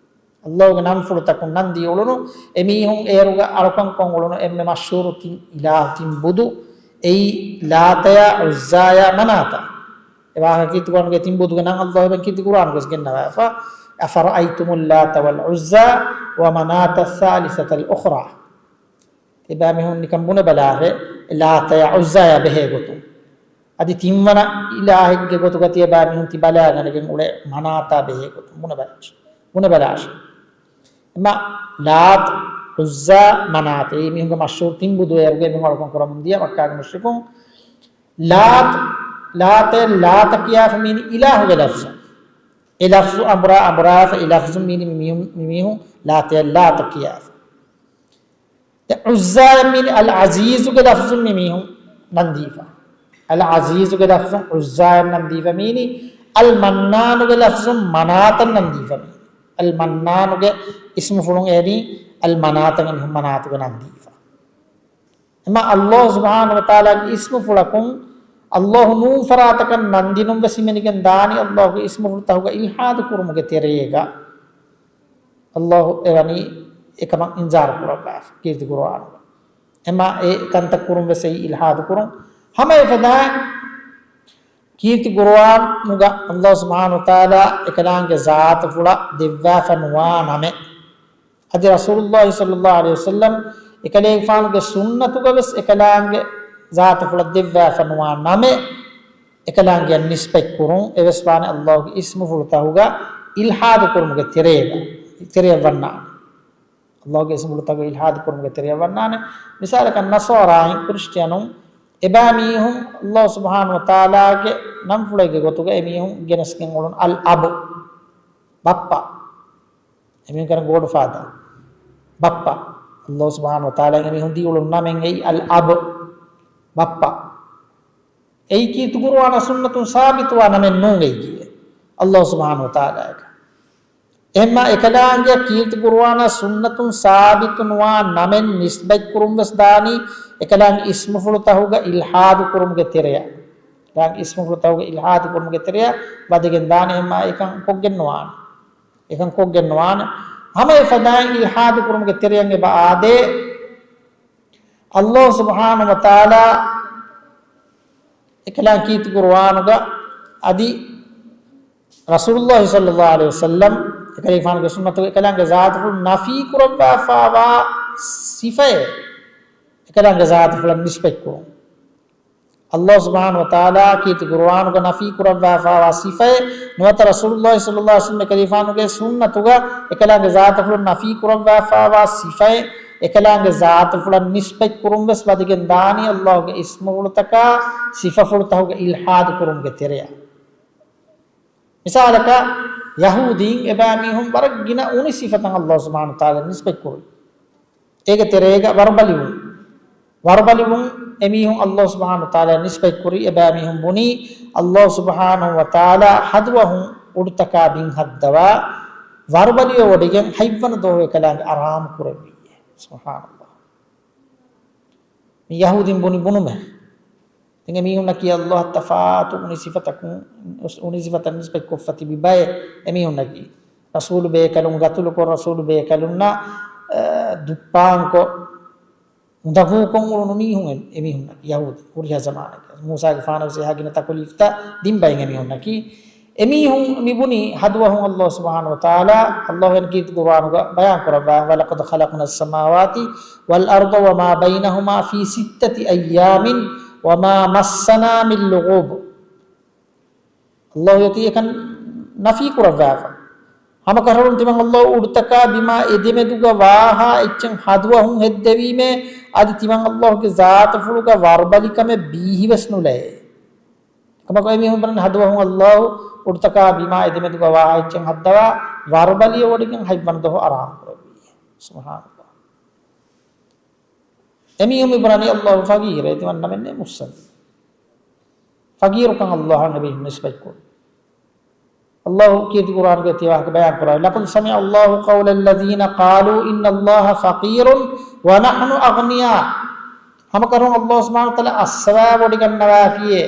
ﷲ ގެ ނަންފުޅުތަކުން ނަންދީ އުޅުނު. އެމީހުން އޭރުގަ އަޅުކަން ކޮށް އުޅުނު އެންމެ މަޝްހޫރު ތިން އިލާހު، ތިން ބުދު. އެއީ ލާތަޔާ، ޢުއްޒާޔާ، މަނާތާ. އެ ވާހަކަ ކީރިތި ޤުރުއާނުގެ ތިން ބުދުގެ ނަން ﷲ އެބަ ކީރިތި ޤުރުއާނުގަސް ގެންނަވާފަ. أَفَرَأَيْتُمُ اللَّاتَ وَالْعُزَّى وَمَنَاةَ الثَّالِثَةَ الْأُخْرَى. އެބައިމީހުން ނިކަން ބުނެބަލާށޭ، ލާތަޔާ ޢުއްޒާޔާ ބެހޭ ގޮތުން. އަދި ތިންވަނަ އިލާހެއްގެ ގޮތުގަ ތިޔަބައިމީހުން ތި ބަލާގަނެގެން އުޅޭ މަނާތާ ބެހޭ ގޮތުން ބުނެބަލާށޭ. ބުނެބަލާށޭ. އެމަ ލާތް، ޢުއްޒާ، މަނާތް. އެއީ މީހުންގެ މަޝްހޫރު ތިން ބުދުވަރުގެ މި އަޅުކަން ކުރަމުން ދިޔަ މައްކާގެ މުޝްރިކުން. ލާތް، ލާތެއް ލާތަ ކިޔާފަ މީނީ އިލާހުގެ ލަފްޒު. އެ ލަފްޒު އަނބުރާ، އަނބުރާފަ އެ ލަފްޒު މީނީ މި މީހުން، މި މީހުން ލާތެއް ލާތަ ކިޔާފަ. އެ ޢުއްޒާއަށް މީނީ އަލް ޢަޒީޒުގެ ލަފްޒުން މި މީހުން ނަންދީފަ. އަލް ޢަޒީޒުގެ ލަފްޒުން ޢުއްޒާއަށް ނަންދީފަ މީނީ އަލް މަންނާނުގެ ލަފްޒުން މަނާތަށް ނަންދީފަ މީ. އަލް މަންނާނުގެ އިސްމުފުޅުން އެރީ އަލް މަނާތަށް މީހުން މަނާތުގެ ނަންދީފަ. އެމަ އައްލާހު ސުބްޙާނަހު ވަތަޢާލާގެ އިސްމުފުޅަކުން އައްލާހު ނޫން ފަރާތަކަށް ނަންދިނުން ވެސް ހިމެނިގެން ދާނީ އައްލާހުގެ އިސްމުފުޅުތަކުގަ އިލްޙާދު ކުރުމުގެ ތެރޭގަ. އައްލާހު އެވަނީ އެކަމަށް އިންޒާރު ކުރައްވާފަ ކީރިތި ޤުރުއާނުގަ. އެމަ އެ ކަންތައް ކުރުން ވެސް އެއީ އިލްޙާދު ކުރުން. ހަމަ އެފަދައިން ކީރިތި ޤުރުއާނުގަ އައްލާހު ސުބްޙާނަހު ވަތަޢާލާ އެކަލާނގެ ޒާތުފުޅަށް ދެއްވާފަ ނުވާ ނަމެއް، އަދި ރަސޫލުއްލާހި ޞައްލައްލާހު ޢަލައިހި ވަސައްލަމް އެކަލޭގެފާނުގެ ސުންނަތުގަ ވެސް އެކަލާނގެ ޒާތުފުޅަށް ދެއްވާފަ ނުވާ ނަމެއް، އެކަލާނގެއަށް ނިސްބަތް ކުރުން އެވެސް ވާނެ އައްލާހުގެ އިސްމުފުޅުތަކުގަ އިލްޙާދު ކުރުމުގެ ތެރޭގަ، ތެރެއަށް ވަންނާނެ. އައްލާހުގެ އިސްމުފުޅުތަކުގަ އިލްޙާދު ކުރުމުގެ ތެރެއަށް ވަންނާނެ. މިސާލަކަށް ނަޞާރާއިން، ކްރިސްޓިއަނުން، އެބައިމީހުން އައްލާހު ސުބްޙާނަހު ވަތަޢާލާގެ ނަންފުޅެއްގެ ގޮތުގަ އެމީހުން ގެނެސްގެން އުޅުނު އަލް އަބު، ބައްޕަ. އެމީހުން ކަރަން ގޯޑް ފާދާ، ބައްޕަ. އައްލާހު ސުބްޙާނަހު ވަތަޢާލާ އެމީހުން ދީ އުޅުނު ނަމެއް އެއީ އަލް އަބު، ބައްޕަ. އެއީ ކީރިތި ޤުރުއާނާ ސުންނަތުން ސާބިތުވާ ނަމެއް ނޫން އެއީ އައްލާހު ސުބްޙާނަހު ވަތަޢާލާގެ. އެހެންމާ އެކަލާނގެ ކީރިތި ޤުރުއާނާ ސުންނަތުން ސާބިތު ނުވާ ނަމެއް ނިސްބަތް ކުރުން ވެސް ދާނީ އެކަލާނގެ އިސްމުފުޅުތަކުގަ އިލްޙާދު ކުރުމުގެ ތެރެއަށް. އެކަލާނގެ އިސްމުފުޅުތަކުގަ އިލްޙާދު ކުރުމުގެ ތެރެއަށް ވަދެގެން ދާނީ. އެހެންމާ އެކަން ކޮށްގެން ނުވާނެ. އެކަން ކޮށްގެން ނުވާނެ. ހަމަ އެފަދައިން އިލްޙާދު ކުރުމުގެ ތެރެއަށް އެބަ އާދޭ. އައްލާހު ސުބްޙާނަހު ވަތަޢާލާ އެކަލާނގެ ކީރިތި ޤުރުއާނުގަ އަދި ރަސޫލުއްލާހި ޞައްލައްލާހު ޢަލައިހި ވަސައްލަމް އެކަލޭގެފާނުގެ ސުންނަތުގަ އެކަލާނގެ ޒާތުފުޅު ނަފީ ކުރައްވާފައިވާ ސިފައެއް، އެކަލާނގެ ޒާތުފުޅަށް ނިސްބަތްކުރުން. އައްލާހު ސުބްޙާނަހު ވަތަޢާލާ ކީރިތި ޤުރުއާނުގަ ނަފީ ކުރައްވާފައިވާ ސިފައެއް ނުވަތަ ރަސޫލުއްލާހި ޞައްލައްލާހު ޢަލައިހި ވަސައްލަމް އެކަލޭގެފާނުގެ ސުންނަތުގަ އެކަލާނގެ ޒާތުފުޅުން ނަފީ ކުރައްވާފައިވާ ސިފައެއް އެކަލާނގެ ޒާތުފުޅަށް ނިސްބަތް ކުރުން ވެސް ވަދެގެން ދާނީ އައްލާހުގެ އިސްމުފުޅުތަކާ ސިފަފުޅުތަކުގަ އިލްޙާދު ކުރުމުގެ ތެރެއަށް. މިސާލަކަށް، ޔަހޫދީން އެބައިމީހުން ވަރަށް ގިނަ އުނި ސިފަތައް އައްލާހު ސުބްޙާނަހު ވަތަޢާލާ ނިސްބަތް ކުރި. އޭގެ ތެރޭގަ ވަރުބަލިވުން. ވަރުބަލިވުން އެމީހުން އައްލާހު ސުބްޙާނަހު ވަތަޢާލާ ނިސްބަތް ކުރި. އެބައިމީހުން ބުނީ، އައްލާހު ސުބްޙާނަހު ވަތަޢާލާ ހަދުވަހުން އުޑުތަކާ ބިން ހައްދަވާ، ވަރުބަލިވެވޮޑިގެން ހަތްވަނަ ދުވަހު އެކަލާނގެ އަރާމު ކުރެއްވިއްޔޭ. ސުބްޙާނައްލާހް. މި ޔަހޫދީން ބުނި ބުނުމެއް. ދެން އެމީހުންނަކީ އައްލާހަށް ތަފާތު އުނި ސިފަތަކުން، އުނި ސިފަތައް ނިސްބަތްކޮށްފަ ތިބި ބައެއް އެމީހުންނަކީ. ރަސޫލު ބޭކަލުން ގަތުލުކޮށް، ރަސޫލު ބޭކަލުންނަށް، އަ، ދުއްޕާންކޮށް، އުނދަގޫކޮށް އުޅުނު މީހުން އެ، އެމީހުންނަކީ ޔަހޫދީ. ހުރިހާ ޒަމާނެއްގަ މޫސާގެފާނަށް ވެސް އެހާ ގިނަ ތަކުލީފްތައް ދިން ބައެއް އެމީހުންނަކީ. އެމީހުން މިބުނީ ހަދުވަހުން އައްލާހު ސުބްޙާނަހު ވަތަޢާލާ، އައްލާހު އެން ކީރިތި ޤުރުއާނުގަ ބަޔާން ކުރައްވާ، وَلَقَدْ خَلَقْنَا السَّمَاوَاتِ وَالْأَرْضَ وَمَا بَيْنَهُمَا فِي سِتَّةِ أَيَّامٍ وَمَا مَسَّنَا مِنْ لُغُوبٍ. އައްލާހު އޮތީ އެކަން ނަފީ ކުރައްވާފަ. ހަމަކަށަވަރުން ތިމަން އައްލާހު އުޑުތަކާ ބިމާ އެދެމެދުގަ ވާހާ އެއްޗެއް ހަދުވަހުން ހެއްދެވީމޭ، އަދި ތިމަން އައްލާހުގެ ޒާތުފުޅުގަ ވަރުބަލިކަމެއް ބީހިވެސް ނުލައޭ. ކަމަކު އެމީހުން ބުނަނީ ހަދުވަހުން އައްލާހު އުޑުތަކާ ބިމާ އެދެމެދުގަ ވާހާ އެއްޗެއް ހައްދަވާ ވަރުބަލިވެވޮޑިގެން ހަތްވަނަ ދުވަހު އަރާމު ކުރެއްވިއްޔޭ. ސުބްޙާނައްލާހް. އެމީހުން މި ބުނަނީ އައްލާހު ފަގީރޭ، ތިމަންނަމެންނޭ މުއްސަނދި. ފަގީރުކަން އައްލާހަށް އެމީހުން ނިސްބަތްކުރި. އައްލާހު ކީރިތި ޤުރުއާނުގައި ތިޔަ ވާހަކަ ބަޔާން ކުރައްވާ، لَقَدْ سَمِعَ اللَّهُ قَوْلَ الَّذِينَ قَالُوا إِنَّ اللَّهَ فَقِيرٌ وَنَحْنُ أَغْنِيَاءُ. ހަމަކަށަވަރުން އައްލާހު ސުބްޙާނަހު ވަތަޢާލާ އައްސަވާވޮޑިގަންނަވާފިޔޭ.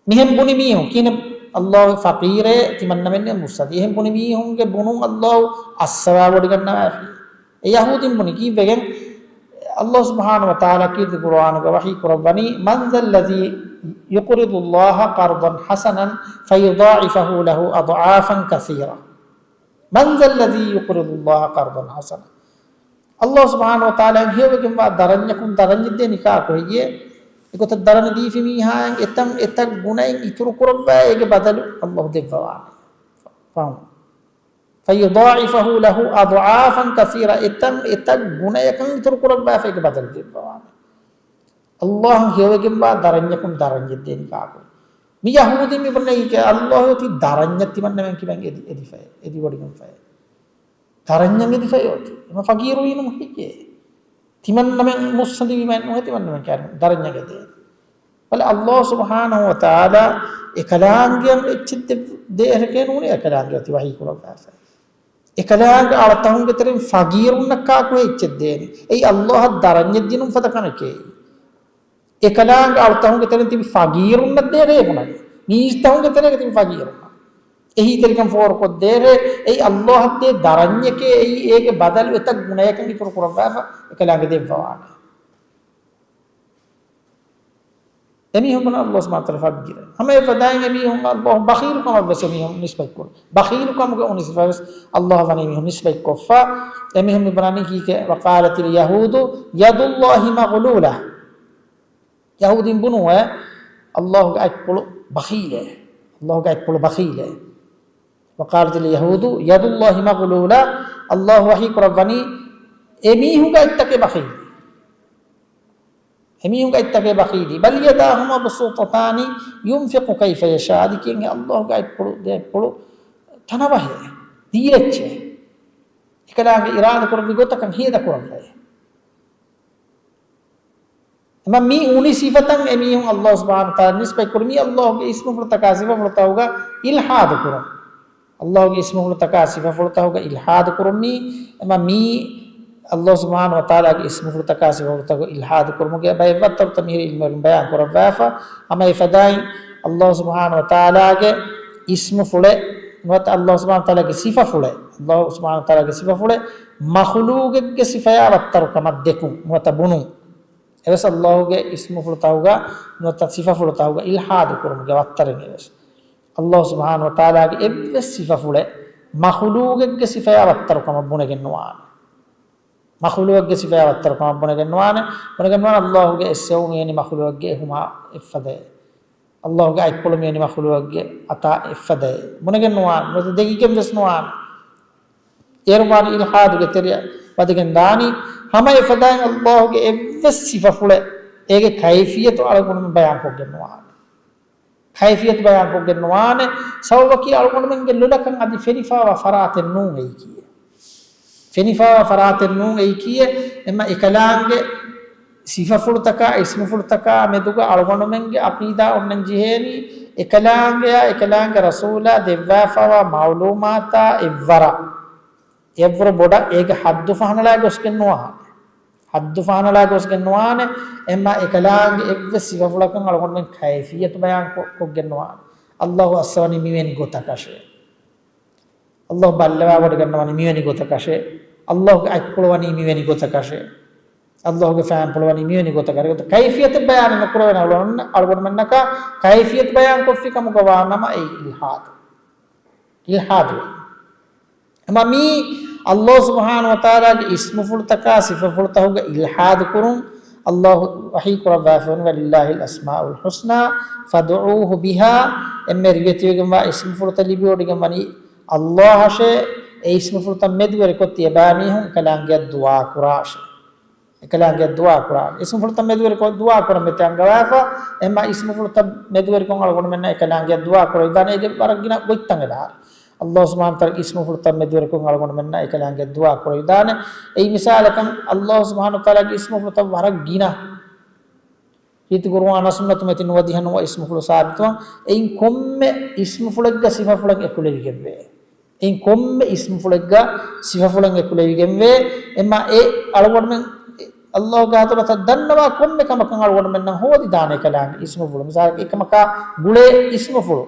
މިހެން ބުނި މީހުން ކިހިނެއް؟ އައްލާހު ފަޤީރޭ، ތިމަންނަމެންނޭ މުއްސަނދި. އެހެން ބުނި މީހުންގެ ބުނުން އައްލާހު އައްސަވާވޮޑިގަންނަވާފި. އެ ޔަހޫދީން ބުނި ކީއްވެގެން؟ އައްލާހު ސުބްޙާނަހު ވަތަޢާލާ ކީރިތި ޤުރުއާނުގަ ވަޙީ ކުރައްވަނީ، مَنْ ذَا الَّذِي يُقْرِضُ اللَّهَ قَرْضًا حَسَنًا فَيُضَاعِفَهُ لَهُ أَضْعَافًا كَثِيرَةً. مَنْ ذَا الَّذِي يُقْرِضُ اللَّهَ قَرْضًا حَسَنًا. ﷲ ސުބްޙާނަހޫ ވަތަޢާލާ ހެޔޮވެގެންވާ ދަރަންޏަކުން ދަރަންޏެއް ދޭނީ ކާކު ހެއްޔޭ؟ އެގޮތަށް ދަރަނި ދީފި މީހާއަށް އެތަން އެތައް ގުނައެއް އިތުރު ކުރައްވާ އޭގެ ބަދަލު ﷲ ދެއްވަވާނެ. ފަހުން. فَيُضَاعِفَهُ لَهُ أَضْعَافًا كَثِيرَةً، އެތަން އެތައް ގުނަޔަކަށް އިތުރު ކުރައްވާފަ އޭގެ ބަދަލު ދެއްވަވާނެ. ﷲ ހެޔޮވެގެންވާ ދަރަންޏަކުން ދަރަންޏެއް ދޭނީ ކާކު؟ މި ޔަހޫދީން މި ބުނަނީ ކީކޭ؟ ﷲ އޮތީ ދަރަންޏަށް ތިމަންނަމެން ކިބައިން އެދި، އެދިފައޭ، އެދިވޮޑިގެންފައޭ. ދަރަންޏަށް އެދިފައޭ އޮތީ. އެމަ ފަގީރުވީނު ހެއްޔޭ؟ ތިމަންނަމެން މުއްސަނދިވީމައެއް ނުހޭ ތިމަންނަމެން ކައިރިން ދަރަންޏަށް އެދޭ. ބަލަ ﷲ ސުބްޙާނަހޫ ވަތަޢާލާ އެކަލާނގެއަށް އެއްޗެއް ދެ، ދޭހެކޭ ނޫނީ އެކަލާނގެ އޮތީ ވަޙީ ކުރައްވާފަ. އެކަލާނގެ އަޅުތަހުންގެ ތެރެއިން ފަގީރުންނަށް ކާކު އެއްޗެއް ދޭނީ؟ އެއީ ﷲއަށް ދަރަންޏެއް ދިނުން ފަދަ ކަމެކޭ. އެކަލާނގެ އަޅުތަހުންގެ ތެރެއިން ތިބި ފަގީރުންނަށް ދޭރޭ ބުނަނީ. ނީސްތަހުންގެ ތެރޭގަ ތިބި ފަގީރުންނަށް. އެހީތެރިކަން ފޯރުކޮށްދޭރޭ. އެއީ ﷲއަށް ދޭ ދަރަންޏެކޭ. އެއީ އޭގެ ބަދަލު އެތައް ގުނަޔަކަށް އިތުރު ކުރައްވާފަ އެކަލާނގެ ދެއްވަވާނެ. އެމީހުން ބުނަނީ ﷲ ސުބްޙާނަހޫ ވަތަޢާލާ ފަގީރޭ. ހަމަ އެފަދައިން އެމީހުން ﷲ ބަޚީލު ކަމަށް ވެސް އެމީހުން ނިސްބަތްކުރޭ. ބަޚީލު ކަމުގެ އޮނި ސިފަ ވެސް ﷲއަށް ވަނީ މީހުން ނިސްބަތްކޮށްފަ. އެމީހުން މި ބުނަނީ ކީކޭ؟ وَقَالَتِ الْيَهُودُ يَدُ اللَّهِ مَغْلُولَةٌ. ޔަހޫދީން ބުނުއޭ، ﷲގެ އަތްޕުޅު ބަޚީލޭ. ﷲގެ އަތްޕުޅު ބަޚީލޭ. وَقَالَتِ الْيَهُودُ يَدُ اللَّهِ مَغْلُولَةٌ. ﷲ ވަޙީ ކުރައްވަނީ އެމީހުންގެ އަތްތަކެއް ބަޚީލީ. އެމީހުންގެ އަތްތަކެއް ބަޚީލީ. بَلْ يَدَاهُ مَبْسُوطَتَانِ يُنْفِقُ كَيْفَ يَشَاءُ. އަދި ކިޔަން އެ ﷲގެ އަތްޕުޅު، ދެ އަތްޕުޅު ތަނަވަހޭ، ދީލައްޗޭ. އެކަލާނގެ އިރާދަ ކުރެއްވި ގޮތަކަށް ހޭދަ ކުރައްވައޭ. އެމަ މި އުނި ސިފަތައް އެމީހުން ﷲ ސުބްޙާނަހޫ ވަތަޢާލާ ނިސްބަތް ކުރި މީ ﷲގެ އިސްމުފުޅުތަކާ ސިފަފުޅުތަކުގަ އިލްޙާދު ކުރުން. ﷲގެ އިސްމުފުޅުތަކާ ސިފަފުޅުތަކުގަ އިލްޙާދު ކުރުން މީ، އެމަ މީ ﷲ ސުބްޙާނަހޫ ވަތަޢާލާގެ އިސްމުފުޅުތަކާ ސިފަފުޅުތަކުގަ އިލްޙާދު ކުރުމުގެ ބައެއް ވައްތަރުތައް މިހިރީ ޢިލްމުވެރިން ބަޔާން ކުރައްވާފަ. ހަމަ އެފަދައިން ﷲ ސުބްޙާނަހޫ ވަތަޢާލާގެ އިސްމުފުޅެއް ނުވަތަ ﷲ ސުބްޙާނަހޫ ވަތަޢާލާގެ ސިފަފުޅެއް، ﷲ ސުބްޙާނަހޫ ވަތަޢާލާގެ ސިފަފުޅެއް މަޚުލޫޤެއްގެ ސިފަޔާ ވައްތަރު ކަމަށް ދެކުން ނުވަތަ ބުނުން. އެވެސް ﷲގެ އިސްމުފުޅުތަކުގަ ނުވަތަ ސިފަފުޅުތަކުގަ އިލްޙާދު ކުރުމުގެ ވައްތަރެއް އެވެސް. ﷲ ސުބްޙާނަހޫ ވަތަޢާލާގެ އެއްވެސް ސިފަފުޅެއް މަޚުލޫޤެއްގެ ސިފަޔާ ވައްތަރު ކަމަށް ބުނެގެން ނުވާނެ. މަޚުލޫޤެއްގެ ސިފަޔާ ވައްތަރު ކަމަށް ބުނެގެން ނުވާނެ. ބުނެގެން ނުވާނެ ﷲގެ އެއްސެވުން އެނި މަޚުލޫޤެއްގެ އެހުމާ އެއްފަދައޭ. ﷲގެ އަތްޕުޅު މިވެނި މަޚުލޫޤެއްގެ އަތާ އެއްފަދައޭ. ބުނެގެން ނުވާނެ. ނުވަތަ ދެގިގެން ވެސް ނުވާނެ. އޭރު ވާނީ އިލްޙާދުގެ ތެރެއަށް ވަދެގެން ދާނީ. ހަމަ އެފަދައިން ﷲގެ އެއްވެސް ސިފަފުޅެއް އޭގެ ކައިފިއްޔަތު އަޅުގަނޑުމެން ބަޔާންކޮށްގެން ނުވާނެ. ކައިފިއްޔަތު ބަޔާންކޮށްގެން ނުވާނެ. ސަބަބަކީ އަޅުގަނޑުމެންގެ ލޮލަކަށް އަދި ފެނިފާވާ ފަރާތެއް ނޫން އެއީކީއެއް. ފެނިފާވާ ފަރާތެއް ނޫން އެއީކީއެއް. އެމަ އެކަލާނގެ ސިފަފުޅުތަކާ އިސްމުފުޅުތަކާ މެދުގަ އަޅުގަނޑުމެންގެ ޢަޤީދާ އޮންނަން ޖެހޭނީ، އެކަލާނގެއާ އެކަލާނގެ ރަސޫލާ ދެއްވާފައިވާ މަޢުލޫމާތާ އެއްވަރަށް، އެއްވަރު ބޮޑަށް އޭގެ ޙައްދު ފަހަނަޅާ ގޮސްގެން ނުވާނެ. ޙައްދު ފަހަނަޅާ ގޮސްގެން ނުވާނެ. އެމަ އެކަލާނގެ އެއްވެސް ސިފަފުޅަކަށް އަޅުގަނޑުމެން ކައިފިއްޔަތު ބަޔާން ކޮ، ކޮށްގެން ނުވާނެ. ﷲ އައްސަވަނީ މިވެނި ގޮތަކަށޭ. ﷲ ބައްލަވާވޮޑިގަންނަވަނީ މިވެނި ގޮތަކަށޭ. ﷲގެ އަތްޕުޅު ވަނީ މިވެނި ގޮތަކަށޭ. ﷲގެ ފާންޕުޅު ވަނީ މިވެނި ގޮތަކަށޭ. ކައިފިއްޔަތެއް ބަޔާނެއް ނުކުރެވޭނެ އަޅުގަނޑުމެން، އަޅުގަނޑުމެންނަކަށް ކައިފިއްޔަތު ބަޔާން ކޮށްފި ކަމުގަ ވާނަމަ އެއީ އިލްޙާދު. އިލްޙާދު. އެމަ މީ ﷲ ސުބްޙާނަހޫ ވަތަޢާލާގެ އިސްމުފުޅުތަކާ ސިފަފުޅުތަކުގަ އިލްޙާދު ކުރުން. ﷲ ވަޙީ ކުރައްވާފައިވަނީ، وَلِلَّهِ الْأَسْمَاءُ الْحُسْنَى فَادْعُوهُ بِهَا. އެންމެ ރިވެތިވެގެންވާ އިސްމުފުޅުތައް ލިބިވޮޑިގެންވަނީ ﷲއަށޭ. އެ އިސްމުފުޅުތައް މެދުވެރިކޮށް ތިޔަބައިމީހުން އެކަލާނގެއަށް ދުޢާ ކުރާށޭ. އެކަލާނގެއަށް ދުޢާ ކުރާނެ. އިސްމުފުޅުތައް މެދުވެރިކޮށް ދުޢާ ކުރަން މެދު އަންގަވާފަ، އެމަ އިސްމުފުޅުތައް މެދުވެރިކޮށް އަޅުގަނޑުމެންނަށް އެކަލާނގެއަށް ދުޢާ ކުރައްވާނެ. އޭގެ ވަރަށް ގިނަ ގޮތްތައް އެބަހަރި. ﷲ ސުބްޙާނަހޫ ވަތަޢާލާގެ އިސްމުފުޅުތައް މެދުވެރިކޮށް އަޅުގަނޑުމެންނަށް އެކަލާނގެއަށް ދުޢާ ކުރައްވާނެ. އެއީ މިސާލަކަށް، ﷲ ސުބްޙާނަހޫ ވަތަޢާލާގެ އިސްމުފުޅުތައް ވަރަށް ގިނަ. ރީތި ޤުރުއާނާ ސުންނަތު މަތިން ނުވަދިހަ ނުވަ އިސްމުފުޅު ސާބިތުވާން. އެއިން ކޮންމެ އިސްމުފުޅެއްގަ ސިފަފުޅެއް އެކުލެވިގެންވޭ. އެއިން ކޮންމެ އިސްމުފުޅެއްގަ ސިފަފުޅެއް އެކުލެވިގެންވޭ. އެމަ އެ އަޅުގަނޑުމެން ﷲގެ ޙަޟްރަތަށް ދަންނަވާ ކޮންމެ ކަމަކަށް އަޅުގަނޑުމެންނަށް ހޯދިދާނެ އެކަލާނގެ އިސްމުފުޅު. މިސާލަކަށް އެކަމަކާ ގުޅޭ އިސްމުފުޅު.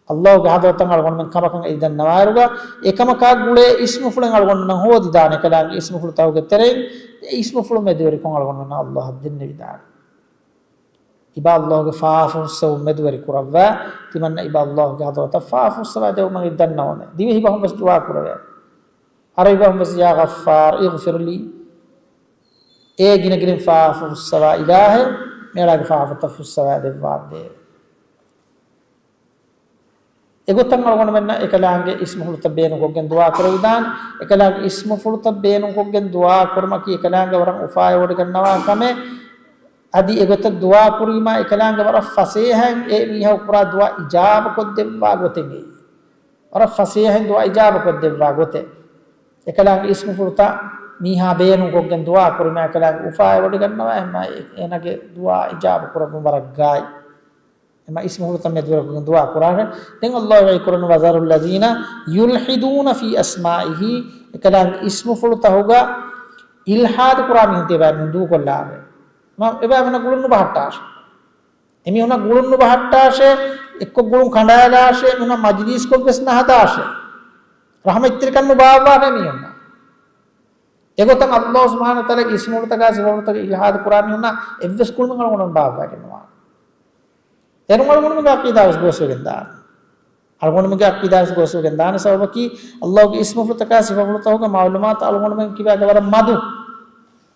ﷲގެ ޙަޟްރަތަށް އަޅުގަނޑުމެން ކަމަކަށް އެދި ދަންނަވާއިރުގަ، އެކަމަކާ ގުޅޭ އިސްމުފުޅެއް އަޅުގަނޑުމެންނަށް ހޯދިދާނެ އެކަލާނގެ އިސްމުފުޅުތަކުގެ ތެރެއިން އެ އިސްމުފުޅު މެދުވެރިކޮށް އަޅުގަނޑުމެންނަށް ﷲ އަށް ދެންނެވިދާނެ. އިބަ ﷲގެ ފާފަ ފުއްސެވުން މެދުވެރި ކުރައްވާ، ތިމަންނަ އިބަ ﷲގެ ޙަޟްރަތަށް ފާފަ ފުއްސަވާ ދެވުމަށް އެދި ދަންނަވަމޭ. ދިވެހި ބަހުން ވެސް ދުޢާ ކުރެވޭ. ޢަރަބި ބަހުން ވެސް يا غفار اغفر لي، އޭ ގިނަގިނައިން ފާފަ ފުއްސަވާ އިލާހޭ، މިއަޅާގެ ފާފަތައް ފުއްސަވާ ދެއްވާނދޭވެ. އެގޮތަށް އަޅުގަނޑުމެންނަށް އެކަލާނގެ އިސްމުފުޅުތައް ބޭނުންކޮށްގެން ދުޢާ ކުރެވިދާނެ. އެކަލާނގެ އިސްމުފުޅުތައް ބޭނުންކޮށްގެން ދުޢާ ކުރުމަކީ އެކަލާނގެ ވަރަށް އުފާވެވޮޑިގަންނަވާ ކަމެއް. އަދި އެގޮތަށް ދުޢާ ކުރީމާ އެކަލާނގެ ވަރަށް ފަސޭހައިން އެ މީހަކު ކުރާ ދުޢާ އިޖާބަކޮށްދެއްވާ ގޮތެއް. ވަރަށް ފަސޭހައިން ދުޢާ އިޖާބަކޮށްދެއްވާ ގޮތެއް. އެކަލާނގެ އިސްމުފުޅުތައް މީހާ ބޭނުންކޮށްގެން ދުޢާ ކުރީމާ އެކަލާނގެ އުފާވެވޮޑިގަންނަވާ އެހެންމާ އޭނާގެ ދުޢާ އިޖާބަ ކުރައްވުން ވަރަށް ގާތް. އެމަ އިސްމުފުޅުތައް މެދުވެރިކޮށްގެން ދުޢާ ކުރާށޭ. ދެން ﷲ ވަޙީ ކުރަނީ وذروا الذين يلحدون في أسمائه، އެކަލާނގެ އިސްމުފުޅުތަކުގަ އިލްޙާދު ކުރާ މީހުން ތިޔަބައިމީހުން ދޫކޮށްލާށޭ. މަ އެބައިމީހުންނަށް ގުޅުން ނުބަހައްޓާށޭ. އެމީހުންނަށް ގުޅުން ނުބަހައްޓާށޭ، އެއްކޮށް ގުޅުން ކަނޑާލާށޭ، އެމީހުންނާ މަޖިލީސްކޮށް ވެސް ނަހަދާށޭ. ރަޙްމަތްތެރިކަން ނުބާއްވާށޭ މީހުންނަށް. އެގޮތަށް ﷲ ސުބްޙާނަހޫ ވަތަޢާލާގެ އިސްމުފުޅުތަކާ ސިފަފުޅުތަކާ އިލްޙާދު ކުރާ މީހުންނަށް އެއްވެސް ގުޅުމެއް އަޅުގަނޑުމެން ބާއްވައިގެން ނުވާނެ. އޭރުން އަޅުގަނޑުމެންގެ ޢަޤީދާ ވެސް ގޯސްވެގެން ދާނެ. އަޅުގަނޑުމެންގެ ޢަޤީދާ ވެސް ގޯސްވެގެން ދާނެ. ސަބަބަކީ ﷲ ގެ އިސްމުފުޅުތަކާ ސިފަފުޅުތަކުގެ މަޢުލޫމާތު އަޅުގަނޑުމެން ކިބާގެ ވަރަށް މަދު.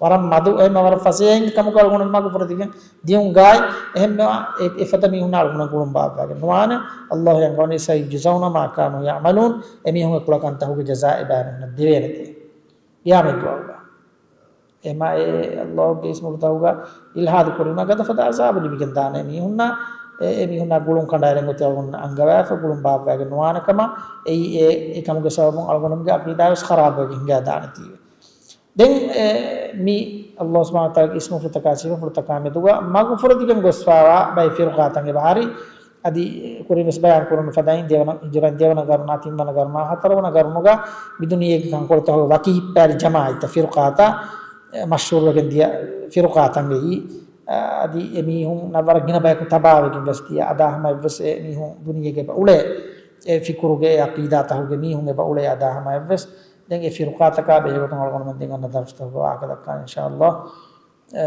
ވަރަށް މަދު އެހެން ވަރަށް ފަސޭހައިން ކަމުގަ އަޅުގަނޑު މަގުފުރެދިގެން ދިޔުން ގާތް. އެހެންވެ އެ، އެފަދަ މީހުންނާ އަޅުގަނޑު ގުޅުން ބާއްވައިގެން ނުވާނެ. ﷲ އަންގަވަނީ سيجزون ما كانوا يعملون، އެމީހުންގެ ކުޅަކަންތަކުގެ ޖަޒާ އެބައިމީހުންނަށް ދެވޭނެތޭ. ޤިޔާމަތްދުވަހުގަ. އެމާ އެ ﷲ ގެ އިސްމުފުޅުތަކުގަ އިލްޙާދު ކުރީމާ ގަދަފަދަ ޢަޒާބު ލިބިގެން ދާނެ އެމީހުންނަށް. އެ، އެމީހުންނާ ގުޅުން ކަނޑައެޅެން އޮތީ އަޅުގަނޑު އަންގަވާފަ ގުޅުން ބާއްވައިގެން ނުވާނެ ކަމަށް. އެއީ އެ، އެކަމުގެ ސަބަބުން އަޅުގަނޑުމެންގެ ޢަޤީދާ ވެސް ޚަރާބުވެގެން ހިނގާ ދާނެތީވެ. ދެން އެ، މި ﷲ ސުބްޙާނަހޫ ވަތަޢާލާގެ އިސްމުފުޅުތަކާ ސިފަފުޅުތަކާ މެދުގަ މަގުފުރެދިގެން ގޮސްފާވާ ބައެއް ފިރުޤާތައް އެބަހަރީ. އަދި ކުރިން ވެސް ބަޔާން ކުރުނު ފަދައިން ދެވަނަ، ހިޖުރައިން ދެވަނަ ގަރުނާ، ތިންވަނަ ގަރުނާ، ހަތަރުވަނަ ގަރުނުގަ މި ދުނިޔޭގެ ކަންކޮޅުތަކުގަ ވަކި ހިއްޕާލި ޖަމާޢަތްތައް، ފިރުޤާތައް، އެ، މަޝްހޫރުވެގެން ދިޔަ ފިރުޤާތައް ވެއީ. އަދި އެމީހުންނަށް ވަރަށް ގިނަ ބަޔަކު ތަބާވެގެން ވެސް ދިޔަ. އަދާ ހަމަޔަށްވެސް އެމީހުން ދުނިޔޭގަ އެބަ އުޅޭ. އެ ފިކުރުގެ، އެ ޢަޤީދާތަކުގެ މީހުން އެބަ އުޅޭ އަދާ ހަމަޔަށްވެސް. ދެން އެ ފިރުޤާތަކާ ބެހޭގޮތުން އަޅުގަނޑުމެން ދެން އަންނަ ދަރުސްތަކުގަ ވާހަކަ ދައްކާނެ އިންޝާﷲ. އެ،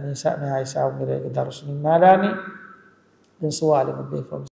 މި ސާ-، މި ހިސާބުން މިރޭގެ ދަރުސް ނިންމާލާނީ. ދެން ސުވާލެއް އޮތް ބޭފުޅުން.